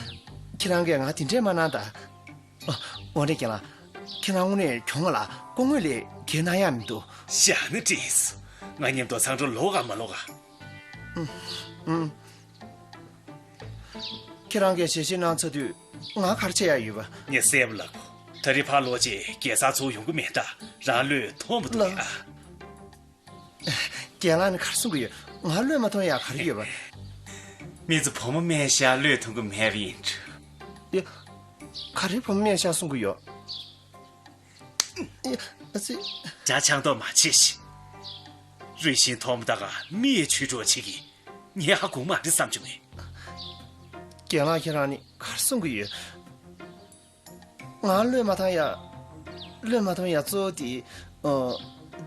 ཁྱེད་རང་གིས་ང་དེ་འདྲས་མ་གནང་ད། ཨ། འོ་རེད་རྒན་ལགས། ཁྱེད་རང་དངོས་གནས་གྱོང་ལ་སྐུ་ངོ་ལས་གལ་གནང་ཡག་མི་འདུག་བཞག་ན་འགྲིག་ང་མཉམ་དུ་ཚང་འགྲོ་ལོག་ག་མ་ལོག་ག་ཨུམ། ཁྱེད་རང་གིས་ཞལ་བཞེས་གནང་ཚར་དུས་ང་ག་རེ་བྱེད་ཡག་ཡོད་པ། ངས་གསལ་པོ་ལབ་གོ། ད་རེས་ཕར་ལོག་རྗེས་རྒྱལ་སར་ཚུར་ཡོང་གི་མེད་ད། རང་བློས་ཐོངས་པ་འདུག་ལགས། ཨ། རྒན་ལགས་ནི་ག་རེ་གསུང་གི་ཡོད། ང་བློས་མ་ཐོངས་ཡག་ག་རེ་ཡོད་པ། མི་ཚོ་བུ་མོ་སྨན་ཤར་བློས་ཐོངས་གི་མེད་པ་ཡིན། ཡ། ག་རེ་བུ་མོ་སྨན་ཤར་གསུང་གི་ཡོད། ཡ། ཨ་ཙི། ཇ་ཆང་ཐོག་མ་བྱེད་ཤིག་རུས་ཤིང་ཐོག་མ་ད་ག་མི་ཡི་ཆུས་འགྲོ་བྱེད་ཀྱི། ངས་ཧ་གོ་མ་རེད་བསམ་བྱུང་ངས། རྒན་ལགས་ཁྱེད་རང་ནི་ག་རེ་གསུང་གི་ཡོད། ང་བློས་མ་བཏང་ཡ། བློས་མ་བཏང་ཡ་གཙོ་བོ་དེ། ཨ།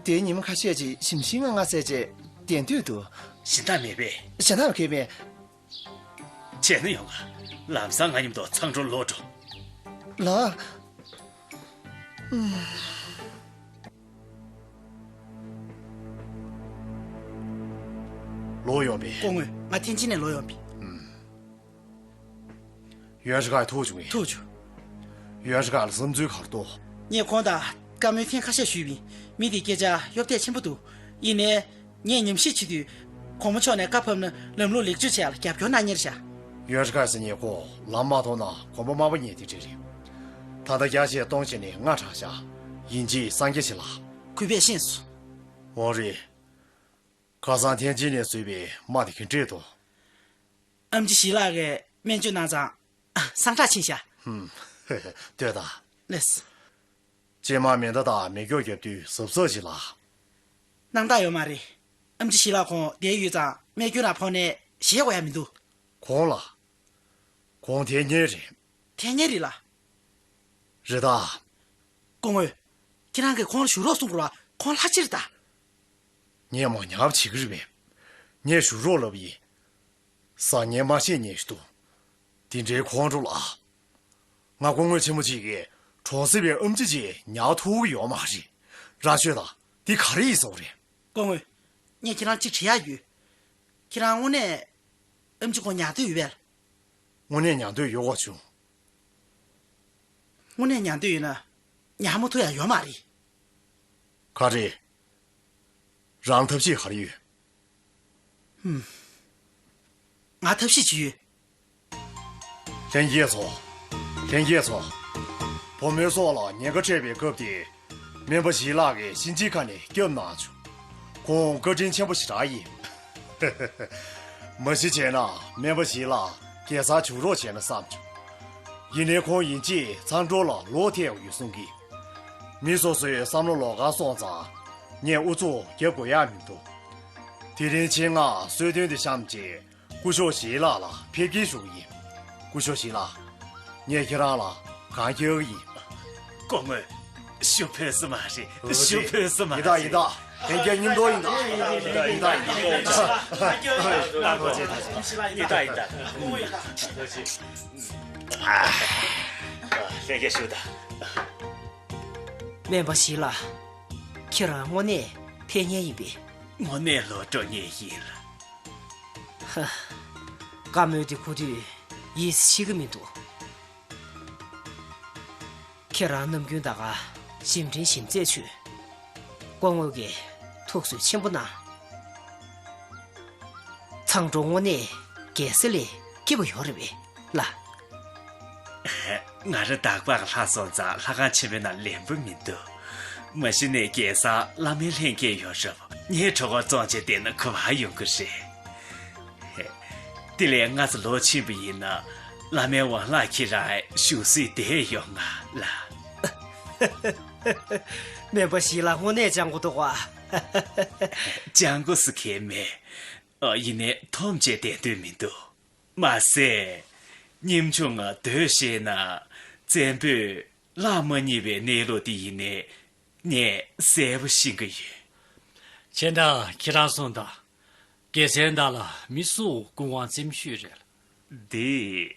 དེའི་ཉིན་མོ་ཁ་ཤས་ཅིག་ཞིམ་ཞིམ་ངང་ངང་བཟས་རྗེས་བསྡད་འདོད་འདུག་གཞན་དག་མེད་པས། གཞན་དག་གས་མེད། བྱས་ན་ཡོང་ང་། ལམ་སང་ང་མཉམ་དུ་ཚང་འགྲོ་ལོག་འགྲོ། ལགས། ལོག་ཡོང་པས། སྐུ་ངོ། ང་ཐེན་ཅིན་ནས་ལོག་ཡོང་པས། ཡོན་ཧྲི་ཁ་ཐུག་བྱུང་ངས། ཐུག་བྱུང་། ཡོན་ཧྲི་ཁ་ལ་བསམ་ཚུལ་ག་རེ་འདུག་ངས་ཁོང་དང་བཀའ་མོལ་ཐེངས་ཁ་ཤས་ཞུས་པ་ཡིན། མི་དེའི་སྐད་ཆ་གཡོ་ཐབས་ཆེན་པོ་འདུག་ཡིན་ནའི། ངས་ཉམས་ཞིབ་བྱེད་དུས། གོང་མ་མཆོག་ནས་བཀའ་ཕབ་ན་ལམ་ལུགས་ལེགས་བཅོས་བྱེད་ཡག་ལ་རྒྱབ་སྐྱོར་གནང་མཁན་རེད་ཤག་ཡོན་ཧྲི་ཁ་ཟེར་མཁན་ཁོ་ལམ་མ་མཐོང་ན་གོམ་པ་དམའ་པོ་ཉལ་དེ་འདྲ་རེད། ད་ལྟ་བརྒྱ་ཆ་སྟོང་བྱས་ནས་ལྔ་དྲག་ཤག་ཡིན་གཅིག་སངས་རྒྱས་ཞིག་ལ། གུས་པས་ཤེས་སོང་། འོ་རེད། ཁ་སང་ཐེན་ཅིན་ནས་བཟོས་པའི་རྨ་དེ་གིན་སྤྲད་དོ། ཨེམ་ཆི་ཞི་ལགས་ཀྱིས་སྨན་བཅོས་གནང་ཙང་། ཨ། སངས་དྲག་ཕྱིན་ཤག་ཧུམ། ལྟོས་དང་། ལགས། རྗེས་མ་མེ་མདའ་དང་མེ་སྒྱོགས་བརྒྱབ་དུས་གཟབ་གཟབ་བྱེད་ལ། སྣང་དག་ཡོད་མ་རེད། ཨེམ་ཆི་ཞི་ལགས་ཁོང་བསྡད་ཡོད་ཙང་རྨས་སྐྱོན་རང་ཕོག་ནས་བཞེས་དགོས་ཡ་མི་འདུག་ཁོང་ལ། ཁོང་ཐལ་མཁན་རེད། ཐལ་མཁན་རེད་ལ། རེད་ད། སྐུ་ངོ། ཁྱེད་རང་གིས་ཁོང་ལ་ཞུ་རོགས་གསུང་དགོས་ར། ཁོང་ལྷ་ཆེར་ད། ངས་མ་ཉར་བྱེད་ཀྱི་རེད་པས། ངས་ཞུ་རོགས་ལབ་ཡིན། ཟ་ཉན་མ་ཤེས་ཉན་ཞིག་འདུག་དེ་འདྲའི་ཁོང་ཁྲོ་ལ། ང་སྐུ་ངོ་ཆེན་མོ་གཅིག་གིས་གྲོང་གསེབ་པའི་ཨེམ་ཆི་ཅིག་ཉར་ཐུབ་ཀྱི་ཡོད་མ་རེད། ར་ཤོད་དང་དེ་ག་རེ་ཡིན་ཟེར་བ་རེད། སྐུ་ངོ། ངས་ཁྱེད་རང་གཅིག་དྲི་ཡག་ཡོད། ཁྱེད་རང་དངོས་གནས་ཨེམ་ཆི་ཁོང་ཉར་འདོད་ཡོད་པས། དངོས་གནས་ཉར་འདོད་ཡོད་གོ་བྱུང་། དངོས་གནས་ཉར་འདོད་ཡོད་ན་ཉར་མ་ཐུབ་ཡག་ཡོད་མ་རེད། ག་རེ། རང་ཐབས་ཤེས་ག་རེ་ཡོད། ཧུམ། ང་ཐབས་ཤེས་ཅི་ཡོད། ལྷན་རྒྱས་ཚོ། ལྷན་རྒྱས་ཚོ། བུ་མོའི་སྲོག་ལ་ཉེན་ཁ་འཕྲད་པའི་སྐབས་དེ། སྨན་པ་ཞི་ལགས་ཀྱིས་གཤིན་རྗེའི་ཁ་ནས་སྐྱབས་གནང་བྱུང་། ཁོང་བཀའ་དྲིན་ཆེན་པོ་ཞེ་དྲག་ཡིན། མ་གཞི་བྱས་ན་སྨན་པ་ཞི་ལགས་རྒྱལ་སར་བྱུག་རོགས་བྱས་ན་བསམ་བྱུང་། ཡིན་ནའི་ཁོང་ཡིན་གཅིག་ཚང་འགྲོ་ལ་ལོག་ཐལ་ཡོད་གསུང་གི། མི་སོ་སོའི་བསམ་བློ་ལོགས་ཀ་སོང་ཙང་། ངས་ཨུ་ཚུགས་རྒྱབ་དགོས་ཡག་མི་འདུག་དེ་རིང་ཆེད་མངགས་གསོལ་སྟོན་དེ་བཤམས་རྗེས། སྐུ་ཞབས་ཞི་ལགས་ལ་ཕེབས་སྐྱེལ་ཞུ་གི་ཡིན། སྐུ་ཞབས་ཞི་ལགས། ངས་ཁྱེད་རང་ལ་གང་སྐྱེལ་གི་ཡིན། སྐུ་ངོ། ཞུ་ཕོད་ས་མ་རེད། ཞུ་ཕོད་ས་མ་རེད། ཡིན་ད་ཡིན་ད། ལྷན་རྒྱས་མཉམ་དུ་ཡིན་ད། ཡིན་ད་ཡིན་ད། ཡིན་ད་ཡིན་ད། ལྷན་རྒྱས་ཞུ་ད། སྨན་པ་ཞི་ལགས། ཁྱེད་རང་དངོས་གནས་ཕེབས་མཁན་ཡིན་པས། དངོས་གནས་ལོག་འགྲོ་མཁན་ཡིན་ལ། ཧ། བཀའ་མོལ་འདི་གོ་དུས་ཡིད་ཆེས་ཀྱི་མི་འདུག་ཁྱེད་རང་ནམ་རྒྱུན་ད་ག་ཞིམ་དྲིན་ཞིམ་མཛད་བྱོས། སྐུ་ངོ་གིས་ཐུགས་གསོ་ཆེན་པོ་གནང་། ཚང་འགྲོ་དངོས་གནས་རྒྱལ་སྲས་ལས་སྐྱིད་པོ་ཡོད་རེད་པས་ལགས། ང་རང་དག་པ་ལྷག་སོང་ཙང་ལྷ་ཁང་ཆེན་མོའི་ནང་ལེན་པ་མི་འདུག་མ་གཞི་ནས་རྒྱལ་སར་བླ་མའི་ལྷན་རྒྱས་ཡོད་རབས་ངའི་གྲོད་ཁོག་བཙོང་བྱས་བསྡད་ན་ག་པར་ཡོང་གི་རེད། དེ་ལས་སྔ་ས་ལོག་ཕྱིན་པ་ཡིན་ན་བླ་མའི་དབང་ལག་ཁྱེད་རང་བཞུགས་སྲིད་བསྡད་ཡོང་ང་ལ། སྨན་པ་ཞིག་ལ་དངོས་གནས་སྤྱང་པོ་འདུག་བ། སྤྱང་པོ་ཟེར་མཁན་མེད། ཨ། ཡིན་ནའི་འཐོམ་བྱས་བསྡད་འདོད་མི་འདུག་མ་ཟད། ཉམ་ཆུང་ང་སྡོད་ཤེས་ན་བཙན་པོས་གླགས་མ་རྙེད་པའི་གནས་ལུགས་དེ་ཡིན་ནའི། ངས་གསལ་པོ་ཤེས་ཀྱི་ཡོད། བྱས་ན་ཁྱེད་རང་གསུངས་དང་། རྒྱལ་མཚན་བདག་ལ་མི་སུ་སྐུ་དབང་བཙན་ཤོས་རེད། འདི།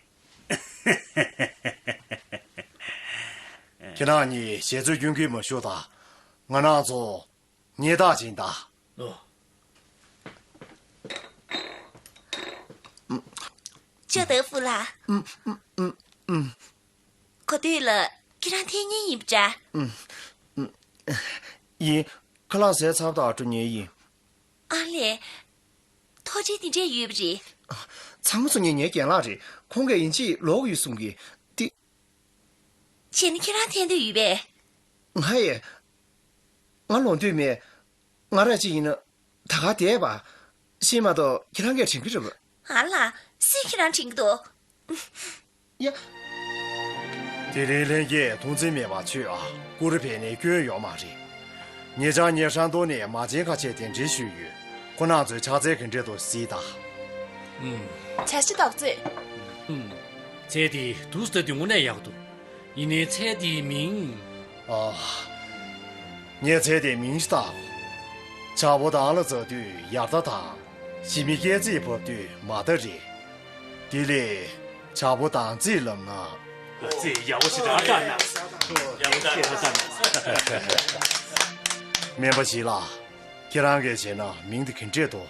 ཁྱེད་རང་གཉིས་ཞལ་རྩོད་སྐྱོན་གྱི་མ་ཞུ་དང་། ང་རང་ཚོ་ཉེས་རྟགས་ཅིག་ད། ཨོ། ཅོ་ཏེ་ཧྥུ་ལགས། གོ་ཐོས་ལ་ཁྱེད་རང་འཐེན་མཁན་ཡིན་པ་འདྲ། ཡིན། ཁ་ལག་ཟས་ཚར་བ་དང་འགྲོ་མཁན་ཡིན། ཨ་ལས། ཐོག་ཁྲལ་དེ་འདྲས་ཡོད་པ་རེད། ཚང་མ་ཚོ་ངའི་ངའི་རྒན་ལགས་རེད། ཁོང་གིས་ཡིན་གཅིག་ལོག་ཡོད་གསུང་གི། དེ། བྱས་ན་ཁྱེད་རང་འཐེན་འདོད་ཡོད་པས། ང་ཡི། ང་ལོག་འདོད་མེད། ང་རང་གཅིག་ཡིན་ན། ད་ག་བསྡད་པ། ཤེས་མ་གཏོགས་ཁྱེད་རང་གིས་དྲན་གྱི་རེད་པ། ཨ་ལ། སུས་ཁྱེད་རང་དྲན་གྱི་འདུག་ཡ། དེ་རིང་ལྷན་རྒྱས་མཐོང་ཆེན་མེད་པ་ཆོས་ཨ། ཀུ་རུ་བེ་ནས་སྐྱོན་ཡོད་མ་རེད། ཉེ་ཆར་ངས་ཧྲན་ཏུང་ནས་མ་བྱན་ཁ་ཆེ་གདན་འདྲེན་ཞུས་ཡོད། ཁོ་རང་ཚོའི་ཕྱག་འཚལ་ག་འདྲས་འདུག་གཟིགས་དང་། ཨུམ། བྱ་ཞིག་དག་ཚོད། ཨུམ། ཚལ་དེ་འདུག་ཟེར་དུས་དངོས་གནས་ཡག་འདུག་ཡིན་ནའི་ཚལ་དེའི་མིང་། ཨ། ངས་ཚལ་དེའི་མིང་ཞིག་བཏགས། བྱ་ཕོ་དང་ལ་འཛག་དུས་ཡར་ལྟ་དང་། ཞི་མི་སྐྱེ་རྩིས་བབས་དུས་མ་ད་རེད། དེ་ལས་བྱ་ཕོ་དང་རྩིས་ལབ་ན། རྩིས་ཡག་པོ་ཞིག་རག་ད་ན། ཡག་པོ་ཞིག་རག་ད་ན། སྨན་པ་ཞིག་ལ། ཁྱེད་རང་གིས་བྱས་ན་མིང་དེ་ག་འདྲས་འདུག་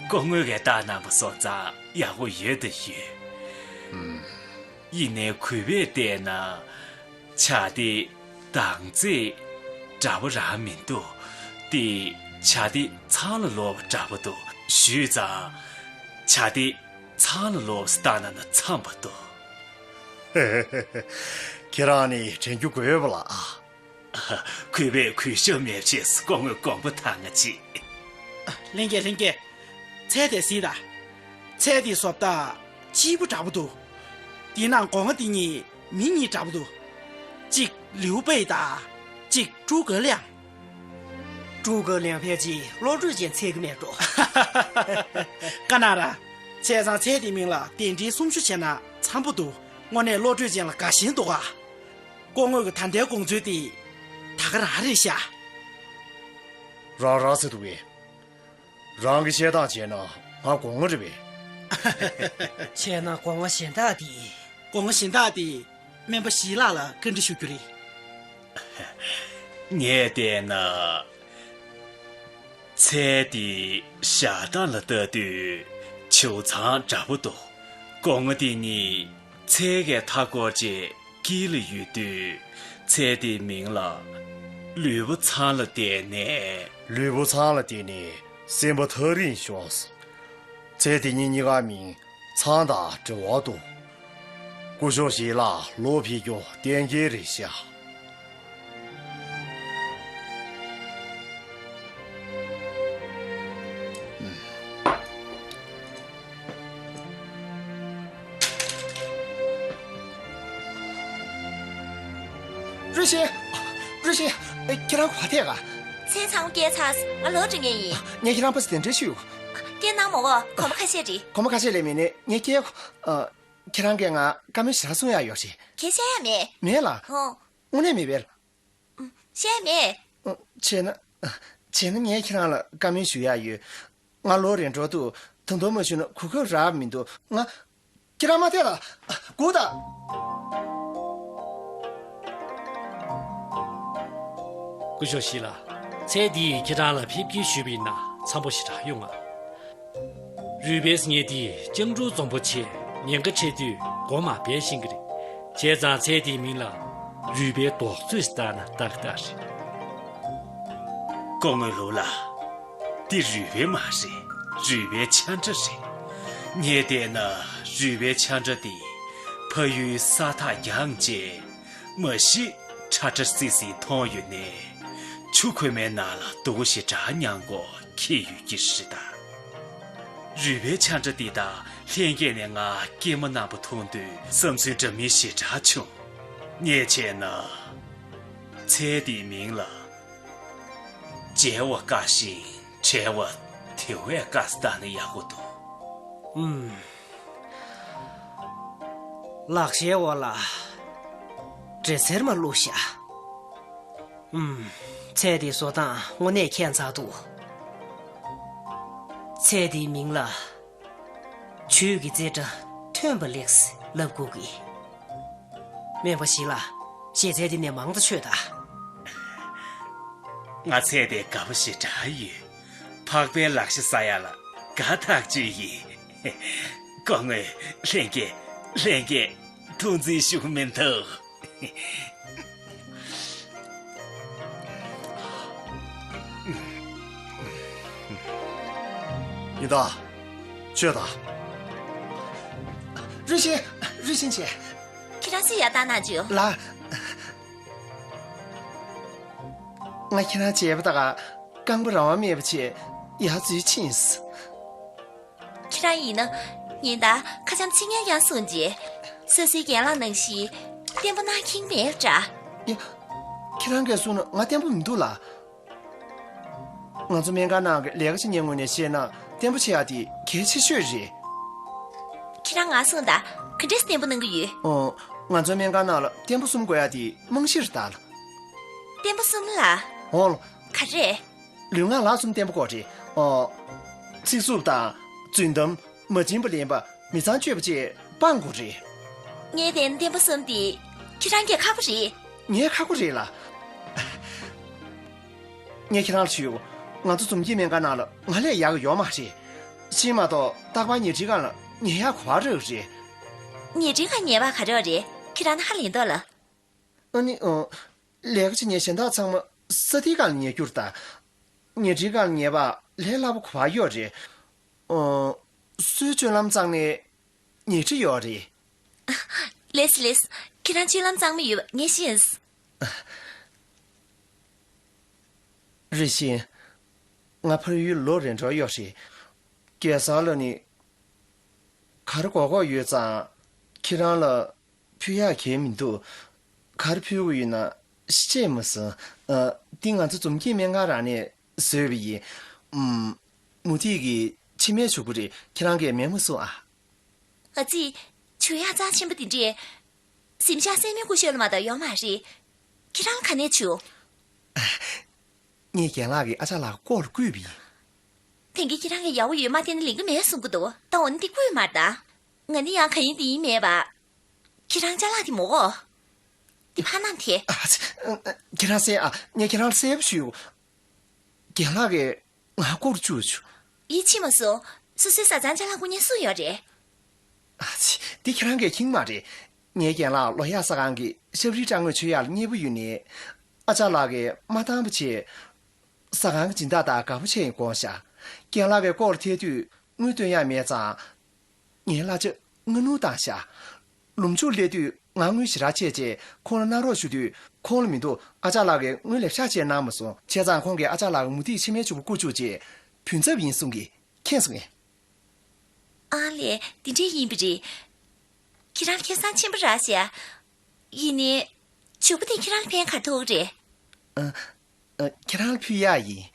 སྐུ་ངོ་གིས་བཏགས་གནང་པ་སོང་ཙང་ཡག་པོ་ཡོད་དུ་ཡོད། ཨུམ། ཡིན་ནའི་གུས་པས་བལྟས་ན། བྱ་དེ་དང་རྩེ་འདྲ་པོ་རང་མི་འདུག་དེ་བྱ་དེ་ཚང་ལ་ལོབས་པ་འདྲ་པོ་འདུག་ཞུས་ཙང་། བྱ་དེ་ཚང་ལ་ལོབས་སུ་བཏང་ན་ན་འཚམས་པ་འདུག་ཁྱེད་རང་ནི་དྲན་རྒྱུ་དགོས་པ་ལ་ཨ། གུས་པས་གུས་ཞབས་མེད་ཅེས་སྐུ་ངོ་དགོངས་པ་དྭངས་ང་ཅི། ལྷན་རྒྱས་ལྷན་རྒྱས། ཚལ་དེ་གཟིགས་དང་། ཚལ་དེའི་བཟོ་ལྟ་སྐྱིད་པོ་འདྲ་པོ་འདུག་དེའི་ནང་སྒོ་ང་དེ་གཉིས་མི་གཉིས་འདྲ་པོ་འདུག་གཅིག་ལིའུ་པེ་དང་། གཅིག་ཀྲུའུ་གོ་ལིང་། ཀྲུའུ་གོ་ལིང་ཕལ་ཆེར་བློ་གྲོས་ཅན་འཚོལ་གྱི་མེད་འགྲོ། ཀ་ན་ར། བྱས་ཙང་ཚལ་དེའི་མིང་ལ་གདན་འདྲེན་གསུང་ཞུ་བྱས་ན་འཚམས་པོ་འདུག་དངོས་གནས་བློ་གྲོས་ཅན་ལ་དགའ་ཞེན་འདུག་ག་སྐུ་ངོ་གི་ད་ལྟའི་དགོངས་ཚུལ་དེ་ད་ག་རང་རེད་ཤག་རང་རང་ཟེར་འདུག་གས། རང་གི་བཤད་སྟངས་བྱས་ན་ང་སྒོ་ང་རེད་པས། བྱས་ན་སྒོ་ང་གཞན་དག་དེ། སྒོ་ང་གཞན་དག་དེ་སྨན་པ་ཞི་ལགས་ལ་བཀའ་འདྲི་ཞུ་རྒྱུ་རེད། ངས་བལྟས་ན། ཚལ་དེ་བཞག་སྟངས་ལ་ལྟ་དུས་བྱེའུ་ཚང་འདྲ་པོ་འདུག་སྒོ་ང་དེ་གཉིས་ཚལ་གྱི་མཐའ་སྐོར་བཅས་དཀྱིལ་ལ་ཡོད་དུས་ཚལ་དེའི་མིང་ལ་ལུས་པོ་ཚང་ལ་བརྟེན་ནས། ལུས་པོ་ཚང་ལ་བརྟེན་ནས་སེམས་པ་ཐག་རིང་ཤོར། ཚལ་དེ་གཉིས་གཉིས་ཀ་མིང་ཚང་དང་འབྲེལ་བ་འདུག་སྐུ་ཞབས་ཞིག་ལ་ལོ་ཕེབས་རྒྱུ་གཏན་འཁེལ་རེད་ཤག་རུ་ཤི། རུ་ཤི། ཁྱེད་རང་ག་པར་ཐད་ག་ཚལ་ཚང་མ་བསྐྱལ་ཚར། ང་ལོག་འགྲོ་མཁན་ཡིན། ངས་ཁྱེད་རང་ཕར་ཚུར་གདན་འདྲེན་ཞུ། སྐད་གནང་མོ་གོ་གོམ་པ་ཁ་ཤས་རེད། གོམ་པ་ཁ་ཤས་ལས་མེད་ནས་ངས་སྐྱེལ། ཁྱེད་རང་གིས་ང་བཀའ་མོལ་ཞེ་དྲག་གསུང་ཡག་ཡོད་རེད། གས་བཤད་ཡག་མེད། མེད་ལ། ཧོ། དངོས་གནས་མེད་པས། བཤད་ཡག་མེད། བྱས་ན། བྱས་ན་ངས་ཁྱེད་རང་ལ་བཀའ་མོལ་ཞུ་ཡག་ཡོད། ང་ལོ་རེ་འགྲོ་དུས་ད་དུང་མ་ཞུས་ན་གོ་སྐབས་རག་མི་འདུག་ང་། ཁྱེད་རང་མ་བལྟས་ལ། སྒུག་དང་། སྐུ་ཞབས་ཞིག་ལ། ཚལ་འདིས་ཁྱེད་རང་ལ་ཕེབས་སྐྱེལ་ཞུས་པ་ཡིན་ན་འཚམས་པོ་ཞེ་དྲག་ཡོང་ང་། རུས་པའི་ཉེས་དེ་སྤྱང་ཕྲུག་འཛོམས་པོ་ཆེ་ཉེན་ཁ་འཕྲད་དུས་མགོ་མ་འབལ་ཤེས་ཀྱི་རེད། བྱས་ཙང་ཚལ་དེའི་མིང་ལ་རུས་པའི་རྡོག་བཙོས་བཏགས་ན་ཏག་ཏག་རེད། སྐུ་ངོ་ལུའུ་ལགས། འདི་རུས་པའི་མ་རེད། རུས་པའི་ཆ་འདྲ་རེད། ངས་བལྟས་ན་རུས་པའི་ཆ་འདྲ་འདི་ཕ་ཡུལ་ས་ཐག་རྒྱང་རྗེས་མ་གཞི་ཁྲ་ཁྲ་སིལ་སིལ་མཐོང་ཡོད་ནས། ཆུ་ཁོལ་མའི་ནང་ལ་སྡུག་པོ་ཞེ་དྲག་མྱངས་སྐོར་འཁྱེར་ཡོད་ཀྱི་རེད་ད། རུས་པའི་ཆ་འདྲ་འདི་དག་ལྷན་རྒྱས་ནས་ང་སྐྱེས་མ་རྣམ་པ་མཐོང་དུས་བསམ་ཚུལ་འདྲ་མིན་ཞེ་དྲག་བྱུང་། ངས་བྱས་ན། ཚལ་འདིའི་མིང་ལ། མཇལ་བ་དཀའ་ཞིང་བྲལ་བ་དེ་བས་དཀའ་ས་བཏགས་ན་ཡག་པོ་འདུག་ཨུམ། ལག་ཤེས་འོག་ལ་འདྲེ་སེར་མ་བླུགས་ཤག་ཨུམ། ཚལ་དེའི་བཟོ་སྟངས་དངོས་གནས་ཁྱད་མཚར་འདུག་ཚལ་དེའི་མིང་ལ་ཆོས་ཀྱི་རྩེ་གྲ་ཐོན་པ་ལེགས་ལབ་དགོས་ཀྱི། སྨན་པ་ཞིག་ལ་ཞལ་ཚལ་འདི་ནས་མང་དུ་མཆོད་དང་། ང་ཚལ་དེ་དགའ་པོ་ཞེ་དྲག་ཡོད། འཕགས་པའི་ལག་ཤ་ཟ་ཡ་ལ་དགའ་ཐག་ཆོད་ཡིན། སྐུ་ངོ། ལྷན་རྒྱས། ལྷན་རྒྱས། ཐུགས་འཛིན་ཞུ་གི་མི་འདུག་ཡིན་ད། ཆོས་དང་། རུས་ཤིན། རུས་ཤིན་ཆེ། ཁྱེད་རང་ཚོས་ཡར་བཏང་གནང་རྒྱུ། ལགས། ང་ཁྱེད་རང་བྱས་པ་དག་རྐང་པ་རང་དབང་མེད་པ་བྱས་ཡར་འཛུལ་ཕྱིན་སོང་། ཁྱེད་རང་ཡིན་ན། ཉིན་ལྟར་ཁ་འཆམ་ཚིག་ངན་ཡང་གསུང་རྗེས། སོ་སོའི་རྒན་ལགས་ནང་བཞིན་བརྟན་པོ་གནང་མཁན་མེད་འདྲ། ཡ། ཁྱེད་རང་གིས་གསུངས་ན་ང་བརྟན་པོ་མི་འདུག་ལ། ང་ཚོ་སྨན་ཁང་ནང་གི་ལས་ཀ་བྱེད་མཁན་ངོས་ནས་བཤད་ན་བརྟན་པོ་བྱེད་ཡག་དེ་གལ་ཆེ་ཤོས་རེད། ཁྱེད་རང་ང་གསུངས་དང་། ག་འདྲས་བརྟན་པོ་གནང་གི་ཡོད། ཨོ། ང་ཚོའི་སྨན་ཁང་ནང་ལ་བརྟན་པོ་གསུམ་དགོས་ཡག་དེ་རྨང་གཞི་རེད་ད། བརྟན་པོ་གསུམ་ལ། འོང་། ག་རེ། ལུས་ངག་ལག་གསུམ་བརྟན་པོ་དགོས་རེད། ཨོ། ཚིག་རྩུབ་དང་། རྫུན་གཏམ། མ་བྱིན་པ་ལེན་པ། མི་ཚངས་སྤྱོད་པ་བཅས་སྤང་དགོས་རེད། ངས་བལྟས་ན་བརྟན་པོ་གསུམ་དེ་ཁྱེད་རང་གིས་ཁག་པོ་རེད། ངས་ཁག་པོ་རེད་ལ། ངས་ཁྱེད་རང་ལ་ཞུ། ང་ཚོ་འཛོམས་སྐྱིད་སྨན་ཁང་ནང་ལ་ང་ལས་ཡག་གི་ཡོད་མ་རེད། ཤེས་མ་གཏོགས་རྟག་པར་ཉལ་ཁྲིའི་སྒང་ལ་ཉལ་ཡག་གོ་བ་རག་རེད། ཉལ་ཁྲིའི་སྒང་ཉལ་བ་ག་རེ་རེད། ཁྱེད་རང་ནི་ཧ་ལས་མདོག་ལ། ཨ་ནི། ཨོ། ལས་ཀ་བྱེད་མཁན་གཞན་དག་ཚང་མ་ས་ཐིའི་སྒང་ལ་ཉལ་རྒྱུ་རེད་ད། ཉལ་ཁྲིའི་སྒང་ལ་ཉལ་བ་ལས་སླ་པོ་ག་པར་ཡོད་རེད། ཨོ། སུའི་སྤྱོད་ལམ་གཙང་མའི་ཉལ་ཁྲི་ཡོད་རེད། ལེས་ལེས། ཁྱེད་རང་སྤྱོད་ལམ་གཙང་མ་ཡོད་པ་ངས་ཤེས། རེད་ཤིང་། ང་ཕ་ཡུལ་ལོ་རེ་འགྲོ་ཡོད་རེད། གེ་སར་ལགས་ནི། ག་རེ་དགོས་དགོས་ཡོད་ཙང་། ཁྱེད་རང་ལ་ཕུལ་ཡག་གང་ཡང་མི་འདུག་ག་རེ་ཕུལ་དགོས་ཡོད་ན་ཤེས་མ་སོང་། ཨ། འདི་ང་ཚོ་འཛོམས་སྐྱིད་སྨན་ཁང་རང་ནས་བཟོས་པ་ཡིན། ཨུམ། མུ་ཏིག་གི་མཆི་མའི་བྱུག་པ་རེད། ཁྱེད་རང་གིས་མེད་མ་གསུང་ཨ། ཨ་ཙི། བྱུག་ཡག་རྩ་ཆེན་པོ་དེ་འདྲས། གཟིམ་ཤག་སྲེག་མའི་སྐུ་ཞབས་ལ་མ་གཏོགས་ཡོད་མ་རེད། ཁྱེད་རང་ག་ནས་བྱུང་། ངས་རྒན་ལགས་ཀྱིས་ཨ་ཅག་ལགས་ཀྱི་སྐོར་ལ་བརྐུས་པ་ཡིན། དེང་གི་ཁྱེད་རང་གི་ཡག་པོ་ཡོད་མ་བལྟས་ན་ལེགས་ཀྱི་མེད་གསུང་གི་འདུག་ད་འོ་ན་འདི་བརྐུས་མ་རེད་ད། ང་ནི་ཡང་ག་ཡིན་འདི་ཡིན་མེད་པ། ཁྱེད་རང་ཅ་ལག་དེ་མོ་གོ། འདི་ཕ་ནང་དེ། ཨ་ཙི། ཁྱེད་རང་གསན་ཨ། ངས་ཁྱེད་རང་ལ་གསལ་པོ་ཞུ། རྒན་ལགས་ཀྱིས་ང་ལྐོག་ཏུ་བཅུག་བཅུག་ཡིད་ཆེས་མ་སོང་། སོ་སོའི་བཟའ་ཚང་ཅ་ལག་སྐུ་ཉལ་སུ་ཡོད་རེད། ཨ་ཙི། འདི་ཁྱེད་རང་གིས་མཁྱེན་མ་རེད། ངའི་རྒན་ལགས་ལོ་ཡག་ཟ་ཁང་གི་ཤབ་རིའི་སྦྲང་ངོས་མཆོད་ཡག་ལ་མཉེས་པོ་ཡོད་ནས། ཨ་ཅག་ལགས་ཀྱིས་མ་བཏང་བ་བྱས། ཟ་ཁང་གི་སྦྱིན་བདག་དང་དགའ་པོ་བྱས་ཡིན་དགོངས་ཤག་རྒན་ལགས་ཀྱི་སྐོར་ལ་ཐད་དུས་དངུལ་སྟོན་ཡག་མེད་ཙང་། ངའི་གླ་ཆ་སྔ་སྣུར་བཏང་ཤག་ལུམ་ཆུར་སླེབས་དུས་ང་དངུལ་ཞེ་དྲག་བཅད་རྗེས་ཁོང་ལ་གནང་རོགས་ཞུ་དུས་ཁོང་ལ་མི་འདུག་ཨ་ཅག་ལགས་ཀྱིས་དངུལ་ལེབ་ཤག་ཅིག་གནང་མ་སོང་། བྱས་ཙང་ཁོང་གིས་ཨ་ཅག་ལགས་ཀྱི་མུ་ཏིག་མཆི་མའི་བྱུག་པ་བརྐུ་བཅུག་རྗེས་བུན་ཚབ་ཡིན་གསུང་གི། མཁྱེན་སོང་ངས། ཨ་ལས། འདི་འདྲས་ཡིན་པ་རེད། ཁྱེད་རང་ཁེ་བཟང་ཆེན་པོ་རེད་ཤག་ཡིན་ནའི། བྱུག་པ་དེ་ཁྱེད་རང་ལ་ཕན་ག་ཐོགས་རེད། ཨ། ཨ། ཁྱེད་རང་ལ་ཕུལ་ཡག་ཡིན།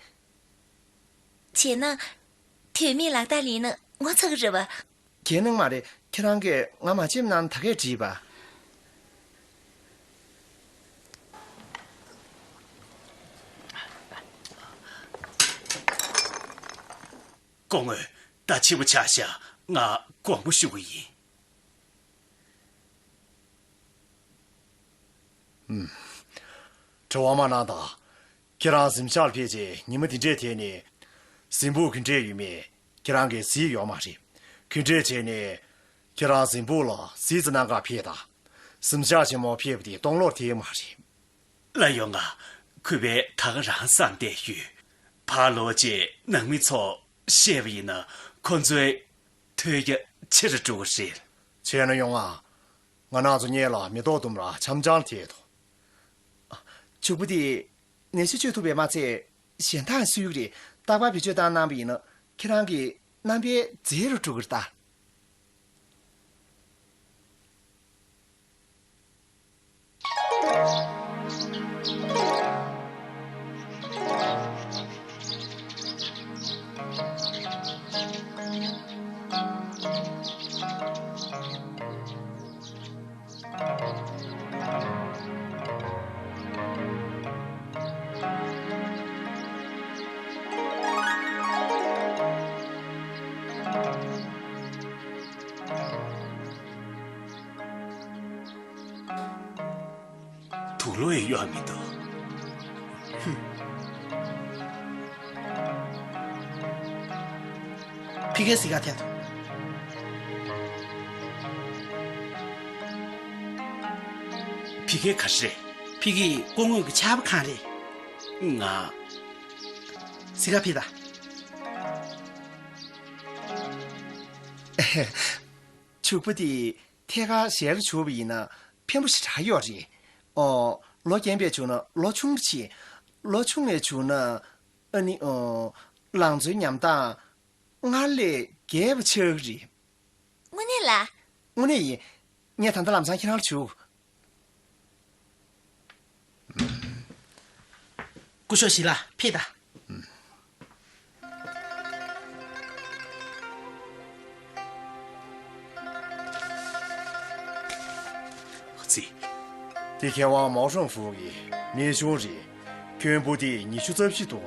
བྱས་ན། དོན་མེད་ལག་རྟགས་ལེན་ན་ངོ་ཚ་གི་རེད་པ། གལ་གནང་མ་རེད། ཁྱེད་རང་གིས་ང་མ་བྱེད་ན་ད་གས་བྲིས་པ། སྐུ་ངོ། ད་ཕྱི་པོ་ཆགས་ཤག་ང་དགོངས་པ་ཞུ་གི་ཡིན། ཨུམ། དྲི་བ་མ་གནང་དང་། ཁྱེད་རང་གཟིམ་ཤག་ལ་ཕེབས་རྗེས་ཉི་མ་འདི་འདྲས་དེ་ནས། གཟིམ་ཕུག་ག་འདྲས་ཡོད་མེད་ཁྱེད་རང་གིས་གཟིགས་ཡོད་མ་རེད། ག་འདྲས་བྱས་ནས་ཁྱེད་རང་གཟིམ་ཕུག་ལ་གཟིགས་ཙམ་གནང་ག་ཕེབས་དང་། གཟིམ་ཤག་ཆེན་མོ་ཕེབས་པ་དེ་སྟོང་ལོར་ཐེབས་མ་རེད། ལགས་ཡོང་ང་། གུས་པས་ད་ག་རང་བསམ་བསྡད་ཡོད། ཕར་ལོག་རྗེས་ནང་མི་ཚོར་བཤད་པ་ཡིན་ན་ཁོ་ཚོའི་ཐོས་རྒྱ་ཆེ་རུ་འགྲོ་གི་རེད། བྱས་ན་ཡོང་ང་། ང་རང་ཚོ་གཉིས་ལ་མེ་ཏོག་ལྡུམ་ར་འཆམ་འཆམ་ལ་ཐེབས་འདུག་བྱུག་པ་དེ་ནད་གཞི་བཅོས་ཐུབ་པས་མ་ཚད་གཞན་དག་གསོ་གི་རེད། རྟག་པར་བེད་སྤྱོད་བཏང་གནང་བ་ཡིན་ན་ཁྱེད་རང་གི་རྣམ་པའི་མཛེས་རུ་འགྲོ་གི་རེད་ད། ལོ་ཡི་གཡོ་མི་འདུག་ཕི་ཀའི་གཟིགས་ག་ཐད་དོ། ཕི་ཀའི་ག་རེ་རེད། ཕི་ཀའི་སྐུ་ངོ་གི་ཆར་པ་གང་རེད། ང་། གཟིགས་ག་ཕི་ད། ཕྱུག་པོ་དེ་ཐད་ཀར་ཞལ་ལ་བྱུགས་པ་ཡིན་ན་ཕན་པོ་ཞེ་དྲག་ཡོད་རེད། ཨོ། ལོ་རྒན་པས་བྱུགས་ན་ལོ་ཆུང་རུ་ཆེ། ལོ་ཆུང་བས་བྱུགས་ན་ཨ་ནི་ཨོ། ལང་ཚོའི་ཉམས་སྟངས་སྔར་ལས་རྒྱས་པ་ཆགས་ཀྱི་རེད། དངོས་གནས་ལ། དངོས་གནས་ཡིན། ངས་ད་ལྟ་ལམ་སང་ཁྱེད་རང་ལ་བྱུགས། སྐུ་ཞབས་ཞི་ལ་ཕེབས་དང་། ཙི། དེ་མཁས་དབང་མའོ་ཧྲང་ཧྥུའུ་ཡི་རྨད་བྱུང་རེད། ཁྱོན་པོ་ཏི་ཉི་ཤུ་རྩ་བཞི་འདུག་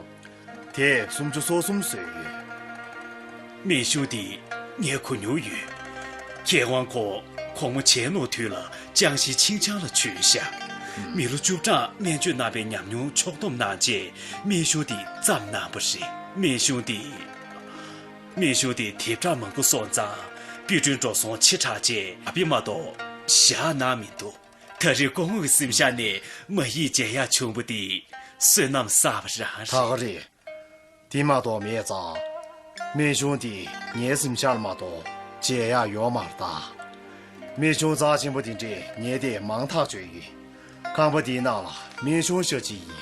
དེ་སུམ་ཅུ་སོ་གསུམ་བཟོས་ཡོད། རྨད་བྱུང་དེ་ངས་གོ་མྱོང་ཡོད། མཁས་དབང་ཁོ་གོང་མ་བྱས་ནོར་དུས་ལ་ཅང་ཞི་ཆིང་ཆང་ལ་བྱོན་ཤག་མི་ལོ་བཅུ་གྲངས་སྨན་བཅོས་གནང་པའི་ཉམས་མྱོང་ཕྱོགས་བསྡོམས་གནང་རྗེས་རྨད་བྱུང་དེ་བརྩམས་གནང་པ་རེད། རྨད་བྱུང་དེ། རྨད་བྱུང་དེ་དེབ་ཕྲ་མང་པོ་སོང་ཙང་དཔེ་སྐྲུན་འགྲོ་སོང་ཆེ་དྲགས་རྗེས་ཨ་ཕས་མ་གཏོགས་བཞག་གནང་མི་འདུག་ད་རེས་སྐུ་ངོ་གི་སེམས་ཤར་ནས་མ་ཡིག་མཇལ་ཡག་བྱུང་བ་དེ་བསོད་ནམས་བསགས་པ་རང་རེད། ད་ག་རེད། དེ་མ་གཏོགས་མེད་ཙང་། རྨད་བྱུང་དེ་ངའི་སེམས་ཤར་མ་གཏོགས་མཇལ་ཡག་ཡོད་མ་རེད་ད། རྨད་བྱུང་རྩ་ཆེན་པོ་དེ་འདྲས་ངས་དེ་མང་ཐག་ཆོད་ཡིན། ཁང་པ་དེའི་ནང་ལ་རྨད་བྱུང་ཤ་གཅིག་ཡིན།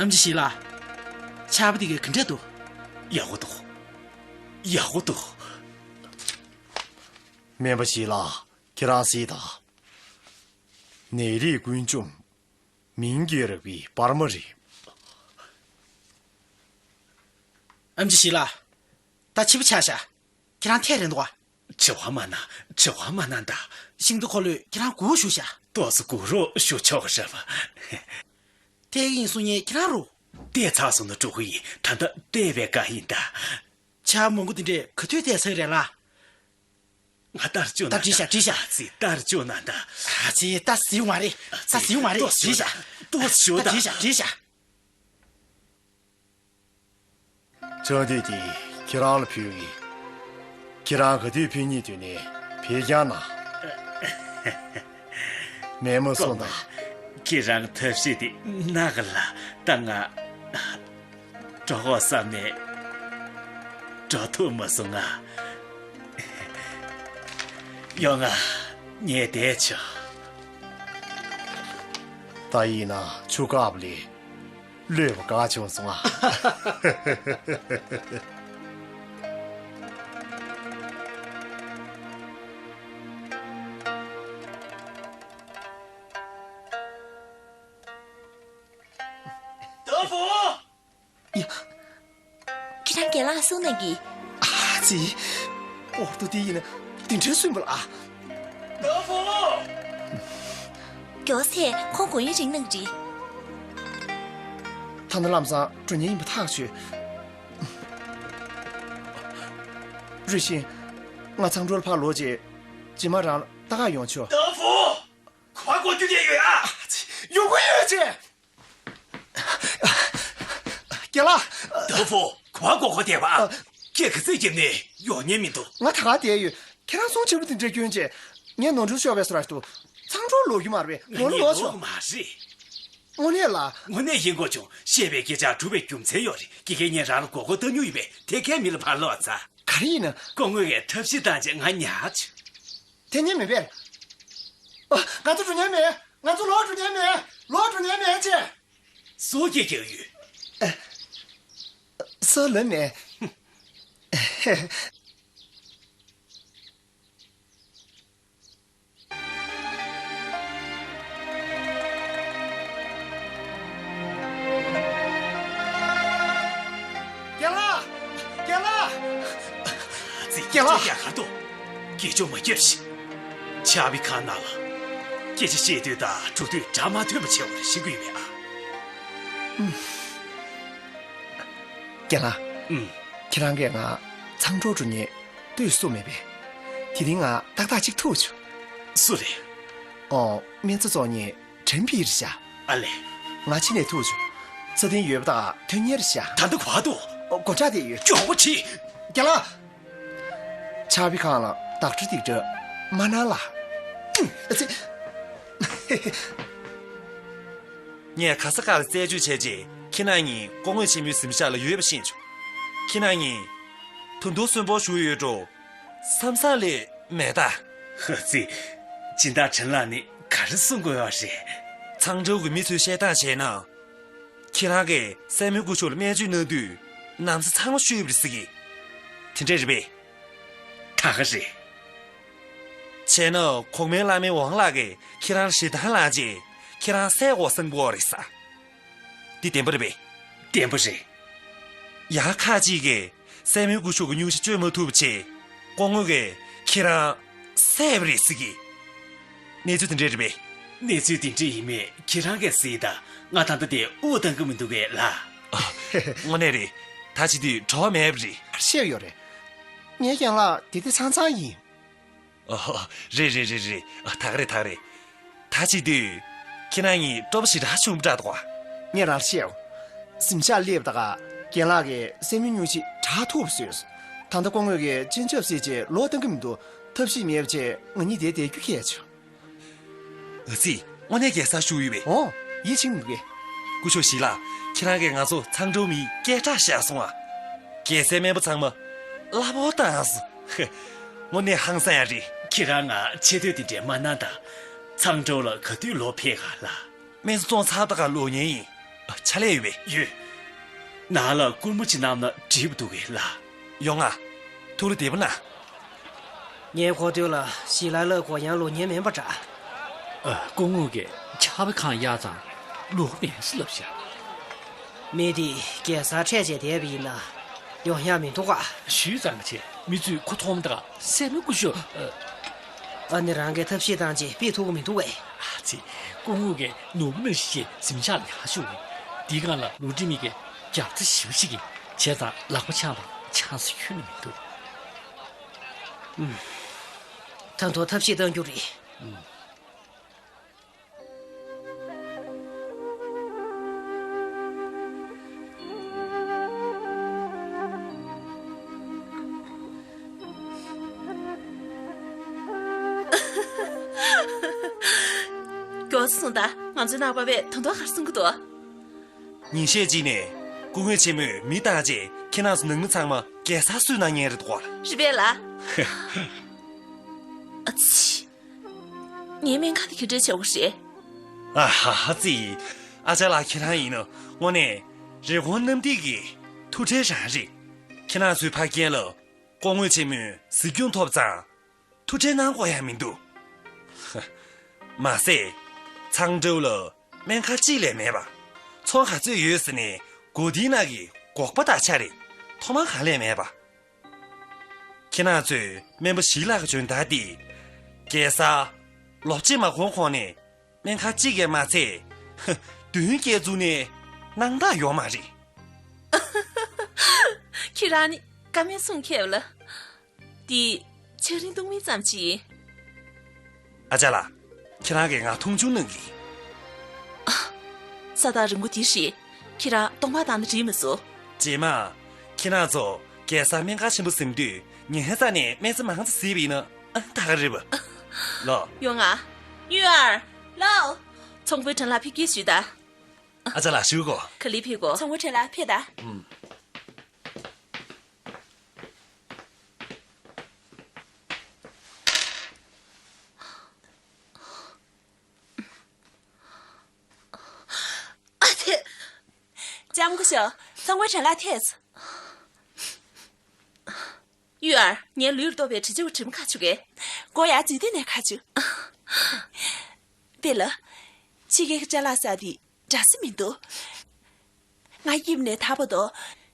ཨམ་ཆི་ཞི་ལ། ཆར་པ་དེ་ག་ག་འདྲས་འདུག་ཡག་པོ་འདུག་ཡག་པོ་འདུག་སྨན་པ་ཞི་ལ། ཁྱེད་རང་གཟིགས་དང་། ནད་རིགས་ཀུན་འཇོམས། མིང་གི་རག་པའི་པར་མ་རེད། ཨམ་ཆི་ཞི་ལ། ད་འཕྱི་པོ་ཆགས་ཤག་ཁྱེད་རང་ཐད་རན་འདུག་ག་དྲི་བ་མ་གནང་། དྲི་བ་མ་གནང་ད། ཤིང་རྟ་འཁོར་ལོས་ཁྱེད་རང་སྒུག་བཞུགས་ཤག་ཏོག་ཙམ་སྒུག་རོགས་ཞུ་ཆོག་གི་རེད་པ། ཐད་ཀྱི་ཡིན་གསུང་མཁན་ཁྱེད་རང་རེད། བལྟས་ཚར་སོང་ན་འགྲོ་གི་ཡིན། ད་ལྟ་བལྟས་པའི་སྒང་ཡིན་ད། ཆར་མང་པོ་དེ་འདྲས་ག་དུས་བལྟས་ཚར་རེད་ལ། ང་ལྟར་བཅོས་ན་ད་བྲིས་ཤག་བྲིས་ཤག་ཙི་ལྟར་བཅོས་ན་ད། ཨ་ཙི་ད་ཟིན་མ་རེད། ད་ཟིན་མ་རེད། ཏོག་ཙམ་བྲིས་ཤག་ཏོག་ཙམ་ཞུ་ད། ད་བྲིས་ཤག་བྲིས་ཤག་ཕྱག་མདུད་དེ་ཁྱེད་རང་ལ་ཕུལ་གི། ཁྱེད་རང་ག་དུས་ཕེབས་སྙིང་འདོད་ནའི་ཕེབས་རྐྱང་གནང་། མེད་མ་གསུངས་དང་། ཁྱེད་རང་ཐབས་ཤེས་དེ་གནང་གི་ལ་ད་ང་། འགྲོ་དགོས་བསམ་ནས་འགྲོ་ཐུབ་མ་སོང་ང་། ཡོང་ང་། ངས་བསྡད་ཆོག་ད་ཡིན་ན་ཆུ་ཁབ་ལས་གློད་པ་དགའ་བྱུང་སོང་ང་།德福。 ཡ། ཁྱེད་རང་རྒན་ལགས་གསུང་གནང་གི། ཨ་ཙི། ཨོ་ཏོ་དེ་ཡིན་ན་དེ་འདྲའི་སུན་པོ་ལ།德福。 མགྱོགས་སེ་ཁོང་དགོངས་ཡུན་རིང་གནང་རེད། ད་ནི་ལམ་སང་འགྲོ་མཁན་ཡིན་པ་ཐག་ཆོད། རུས་ཤིང་། ང་ཚང་གྲོལ་ཕར་ལོག་རྗེས་རྗེས་མ་རང་ལ་ལྟ་ག་ཡོང་ཆོག德福。 ག་པར་འགྲོ་རྒྱུ་དེ་ཡོད་ཨ། ཡོང་གི་ཡོད་ཅེ། རྒན་ལགས།德福། ག་པར་འགྲོ་གི་བསྡད་པ་ཨ། ཁྱེད་ག་ཚོད་བརྒྱབ་ནས་ཡོང་མཁན་མི་འདུག་ང་ད་ག་བསྡད་ཡོད། ཁྱེད་རང་སོང་ཆེན་པོ་དེ་འདྲ་སྐྱོན་ཅེ། ངས་ནོར་འཁྲུལ་ཤོར་བས་སོ་ར་ཏུ། ཚང་འགྲོ་ལོག་རྒྱུ་མ་རེད་པས། ལོག་ལོག་ཆོག་མ་རེད། དངོས་གནས་ལ། དངོས་གནས་ཡིན་དགོས་བྱུང་། བཤད་པའི་སྐད་ཆ་སྒྲུབ་པའི་རྒྱུ་མཚན་ཡོད་རེད། དགེ་རྒན་ངས་རང་ལ་མགོ་སྐོར་བཏང་མྱོང་ཡོད་པས་དེ་གས་མི་ལ་ཕར་ལོག་ཚ། ག་རེ་ཡིན་ན། སྐུ་ངོ་གིས་ཐབས་ཤེས་བཏང་རྗེས་ང་ཉར་བྱུང་། དེ་ཉན་མེད་པས། ཨ། ང་ཚོ་འགྲོ་ཉན་མེད། ང་ཚོ་ལོག་འགྲོ་ཉན་མེད། ལོག་འགྲོ་ཉན་མེད་ཅེས། སོ་སྐྱེ་རྒྱག་ཡོད། ཨ། སོ་ལོན་མེད། རྒན་ལགས། རྒན་ལགས། ཙི། རྒན་ལགས། སྐད་ཆ་རྒྱག་གར་འདུག་སྐད་ཅོར་མ་རྒྱབ་ཤིག་ཆར་པའི་ཁ་ནང་ལ། སྐད་ཆ་བཤད་དུས་དང་སྒྲུག་དུས་སྒྲ་མ་ཐོན་པ་བྱེད་དགོས་རེད། ཤེས་ཀྱི་ཡོད་པས་ཨ། རྒན་ལགས། ཨུམ། ཁྱེད་རང་གིས་ང་ཚང་འགྲོ་འགྲོ་ཉེན་ལྟོས་གསུངས་མེད་པས། དེ་རིང་ང་ཏག་ཏག་ཅིག་ཐུག་བྱུང་། སུ་རེད། ཨོ། སྨན་རྩིས་ཚོགས་གཉིས་དྲན་པའི་རེད་ཤག་ཨ་ལས། ང་ཕྱི་ནས་ཐུག་བྱུང་། ས་སྟེང་ཡོད་པ་དང་ཐོན་ཉེར་ཤག་ད་འདི་ག་འདུག་ཨོ། སྒོ་ཁྲ་དེ་ཡོད། མགྱོགས་པོ་ཁྲིད། རྒན་ལགས། ཆག་པའི་ཁང་ལ་ཌོག་ཊར་སྡིག་སྒྲ་མ་གནང་ལ། ཨ་ཙི། ངས་ག་ས་ག་ལ་རྩད་གཅོད་བྱས་རྗེས་ཁྱེད་རང་གཉིས་སྐུ་ངོ་ཆེན་མོའི་གཟིམ་ཤག་ལ་ཡོད་པ་ཤེས་བྱུང་། ཁྱེད་རང་གཉིས་ད་དུང་གསོན་པོ་བཞུགས་ཡོད་འགྲོ་བསམ་བསམ་ལས་མེད་ད། ཧ་ཙི། སྦྱིན་བདག་ཁྲིན་ལགས་ནི་ག་རེ་གསུང་དགོས་པ་རེད། ཚང་ཀྲོའུ་གི་མི་ཚོས་བཤད་སྟངས་བྱས་ན། ཁྱེད་རང་གིས་སྲས་མོའི་སྐུ་ཞབས་ལ་སྨན་བཅོས་གནང་དུས་ན་བཟའ་ཚང་མ་བཤུས་པ་རེད་ཟེར་གི། དེ་འདྲ་རེད་པས། ད་ག་རེད། བྱས་ན་གོང་མའི་བླ་མའི་ཝང་ལགས་ཀྱིས་ཁྱེད་རང་ལ་ཞེ་སྡང་ལངས་རྗེས་ཁྱེད་རང་བསད་དགོས་བསམ་གྱི་ཡོད་རེད་ས། འདི་བདེན་པ་རེད་པས། བདེན་པ་རེད། ཡང་ཁག་ཅིག་གིས་སྲས་མོའི་སྐུ་ཞབས་ཀྱི་སྙུང་གཞི་བཅོས་མ་ཐུབ་པ་བྱས་སྐུ་ངོ་གིས་ཁྱེད་རང་བསད་པ་རེད་ཟེར་གི། གནས་ཚུལ་དེ་འདྲ་རེད་པས། གནས་ཚུལ་དེ་འདྲ་ཡིན་མིན་ཁྱེད་རང་གིས་གཟིགས་དང་། ང་ད་ལྟ་དེ་དབུགས་གཏོང་གི་མི་འདུག་གས་ལགས། དངོས་གནས་རེད། ད་བྱེད་དུས་གྲོགས་མེད་པ་རེད། བཤད་ཡོད་རེད། ངའི་རྒན་ལགས་དེ་དེ་ཚང་ཚང་ཡིན། ཨོ། རེད་རེད་རེད་རེད། ཨ། ད་ག་རེད་ད་ག་རེད། ད་བྱེད་དུས་ཁྱེད་རང་གཉིས་སྤྲོ་པོ་ཞེ་དྲག་བྱུང་པ་འདྲ་འདུག་ག་ངས་རང་ལ་བཤད་ཡོང་། གཟིམ་ཤག་སླེབས་དང་རྒན་ལགས་ཀྱིས་སྲས་མོའི་སྙུང་གཞི་དྲག་ཐུག་པ་བཟོས་སོང་། ད་ལྟ་སྐུ་ངོ་གིས་སྤྱན་ཆབ་བསིལ་རྗེས་ལོག་གཏོང་གི་མི་འདུག་ཐབས་ཤེས་མེད་པ་བྱས་ང་གཉིས་འདིར་བསྡད་རྒྱུ་གལ་ཆེ། ཨ་ཙི། དངོས་གནས་རྒྱལ་སར་བཞུགས་ཡོད་པས། ཨོ། ཡིད་ཆེས་མི་འདུག་གས། སྐུ་ཞབས་ཞི་ལགས། ཁྱེད་རང་གིས་ང་ཚོ་ཚང་ཀྲོའུ་མིའི་སྐད་གྲགས་བཞག་སོང་ཨ། རྒྱལ་སའི་སྨན་པ་ཚང་མ་གླ་ཕོགས་བཏང་སོང་། ཧེ། དངོས་གནས་ཧང་སང་ཡ་རེད། ཁྱེད་རང་ང་ཆེ་བསྟོད་འདི་འདྲས་མ་གནང་དང་། ཚང་ཀྲོའུ་ལ་ག་དུས་ལོག་ཕེབས་ག་ལགས། སྨན་རྩིས་ཚོགས་ཚར་དང་ག་ལོག་མཁན་ཡིན། ཕྱག་ལས་ཡོད་པས། ཡོད། ནང་ལ་སྐུལ་མ་ཅིག་གནང་ན་འགྲིག་པ་འདུག་གས་ལགས། ཡོང་ང་། ཐུགས་ལ་བདེ་པོ་གནང་། ངའི་གོ་ཐོས་ལ་ཞི་ལ་ལགས་ཁོ་ཡང་ལོག་མཁན་མིན་པ་འདྲ། ཨ། སྐུ་ངོ་གིས་ཆག་པའི་ཁང་གཡར་ཙང་ལོག་མེད་ཟེར་ལབ་ཤག་མི་དེ་རྒྱལ་སར་འཕྲད་བྱས་བསྡད་པ་ཡིན་ན་ཡོང་ཡག་མི་འདུག་ག་ཞུས་ཙང་བྱས་མི་ཚོས་ཁོ་མཐོང་མ་ཐག་སྲས་མོའི་སྐུ་ཞབས། ཨ། ཨ་ནི་རང་གིས་ཐབས་ཤེས་བཏང་རྗེས་ཕེབས་ཐུབ་ཀྱི་མི་འདུག་གས། ཨ་ཙི། སྐུ་ངོ་གིས་ནོར་བུ་ནང་བཞིན་གཟིམ་ཤག་ལ་ཡར་ཞུགས། འདིའི་སྒང་ལ་ལུའུ་ཀྲིན་མི་གིས་རྒྱབ་རྩ་ཞེ་པོ་ཞིག་གིས་བྱས་ཙང་ལག་པ་འཆང་བར་ཆང་ས་ཁྱོན་ནས་མི་འདུག་ད་དུང་ཐབས་ཤེས་གཏང་རྒྱུ་རེད། མགྱོགས་སོང་ད། ང་ཚོའི་ནང་པ་བས་དོན་དག་ག་རེ་གསུང་གི་འདུག་ཉིན་ཤས་གཅིག་ནས་སྐུ་ངོ་ཆེན་མོས་མི་བཏང་རྗེས་ཁྱེད་རང་ཚོ་ནང་མི་ཚང་མ་རྒྱལ་སར་བསུ་གནང་མཁན་རེད་འདུག་ག་རེད་པས་ལགས། ཨ་ཙི། ངའི་སྨན་ཁང་དེ་ག་འདྲ་བྱེད་དགོས་རེད། ཨ་ཧ་ཧ་ཙི། ཨ་ཅག་ལགས་ཁྱེད་རང་ཡིན་ན་དངོས་གནས་རི་ཀོན་གནམ་ཐིག་གི་ཐུགས་ཁྲལ་རང་རེད། ཁྱེད་རང་ཚོའི་ཕ་རྒན་ལ་སྐུ་ངོ་ཆེན་མོས་གཟིགས་སྐྱོང་ཐོབ་ཙང་ཐུགས་ཁྲལ་གནང་དགོས་ཡ་མི་འདུག་ཧ། མ་ཟད། ཚང་ཀྲོའུ་ལ་སྨན་ཁང་གཅིག་ལས་མེད་པ། ཚོང་ག་ཚོད་ཡོད་ཟེར་ནས་གོ་བདེའི་ནང་གི་འགོག་པ་དང་ཆ་རེད། ཐོག་མ་གང་ལས་མེད་པ། ཁྱེད་རང་ཚོས་སྨན་པ་ཞི་ལགས་ཀྱི་འཇོན་ཐང་འདི། རྒྱལ་སར་ལོ་གཅིག་མ་གོང་གོང་ནས་སྨན་ཁང་གཅིག་གིས་མ་ཚད། ཧ། མདུན་སྐྱེལ་བཙུགས་ནས་སྣང་དག་ཡོད་མ་རེད། ཁྱེད་རང་ནི་བཀའ་མོལ་གསུང་མཁས་པ་ལ། འདི་ཆ་རིང་སྟོང་མིན་ཙམ་ཅིག་ཡིན། ཨ་ཅག་ལགས། ཁྱེད་རང་གིས་ང་མཐོང་ཆུང་གནང་གི། ས་ཐག་རིང་པོ་འདི་རེད། ཁྱེད་རང་གདོང་པ་བཏང་ན་འགྲིག་མི་བཟོ། རྗེས་མ། ཁྱེད་རང་ཚོ་རྒྱལ་སར་སྨན་ཁང་ཆེན་པོ་གཟིམ་དུས་ཉེ་ས་ནས་སྨན་རྩིས་མང་ཙམ་གཟིགས་པ་ཡིན་ན་ཨ་ད་ག་རེད་པ། ལོ། ཡོང་ང་། ཡུས་ཨར། ལོ། ཚོང་དཔོན་ཁྲེན་ལགས་ཕེབས་སྐྱེལ་ཞུས་དང་། ཨ་ཅག་ལགས་བཞུགས་གོ། ག་ལེར་ཕེབས་གོ། ཚོང་དཔོན་ཁྲེན་ལགས་ཕེབས་དང་། ཨུམ། ཨ་ཙི། ལྕམ་སྐུ་ཞབས། ཚོང་དཔོན་ཁྲེན་ལགས་ཐད་སོང་། ཡུས་ཨར། ངའི་ལུས་ལ་གཏོགས་པའི་དྲི་ཆབ་ཀྱི་དྲི་མ་ཁ་བཅུག་གས། མགོ་ཡར་འཛུལ་དུས་ནས་ཁ་བཅུག་པེ་ལ། ཕྱི་རྒྱལ་གྱི་ཅ་ལག་ཟ་དེ་འདྲ་ས་མི་འདུག་ང་དབྱིབས་ནས་ཐར་པ་དང་།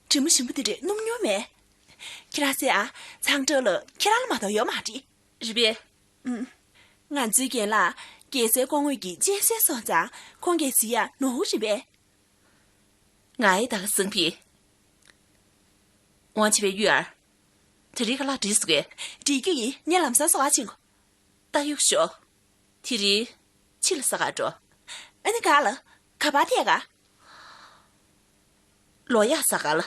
དྲི་མ་ཞིམ་པོ་དེ་འདྲས་སྣོམ་མྱོང་མེད། ཁྱེད་རང་ཚོས་ཨ། ཚང་ཀྲོའུ་ལ་ཁྱེད་རང་ལ་མ་གཏོགས་ཡོད་མ་རེད། རེད་པས། ཨུམ། ང་ཚོའི་རྒན་ལགས་རྒྱལ་སའི་སྐུ་ངོ་གི་གཅན་གཟན་སོང་ཙང་ཁོང་གིས་གཟིགས་ཡག་ནོར་བུ་རེད་པས། ང་ཡི་ད་ག་སང་ཕི། ཝང་ཆེ་བའི་ཡུས་ཨར། དེ་རིང་ཁ་ལག་འགྲིག་སོང་གས། འགྲིག་རྒྱུ་ཡིན། ངས་ལམ་སང་ཟ་ག་ཕྱིན་གོ། ད་གཡུག་ཞོག་དེ་རིང་ ཕྱི་ལ་ཟ་གར་འགྲོ། ཨ་ནི་ག་ལ། ག་པར་ཐད་ག་ལོ་ཡག་ཟ་ག་ལ།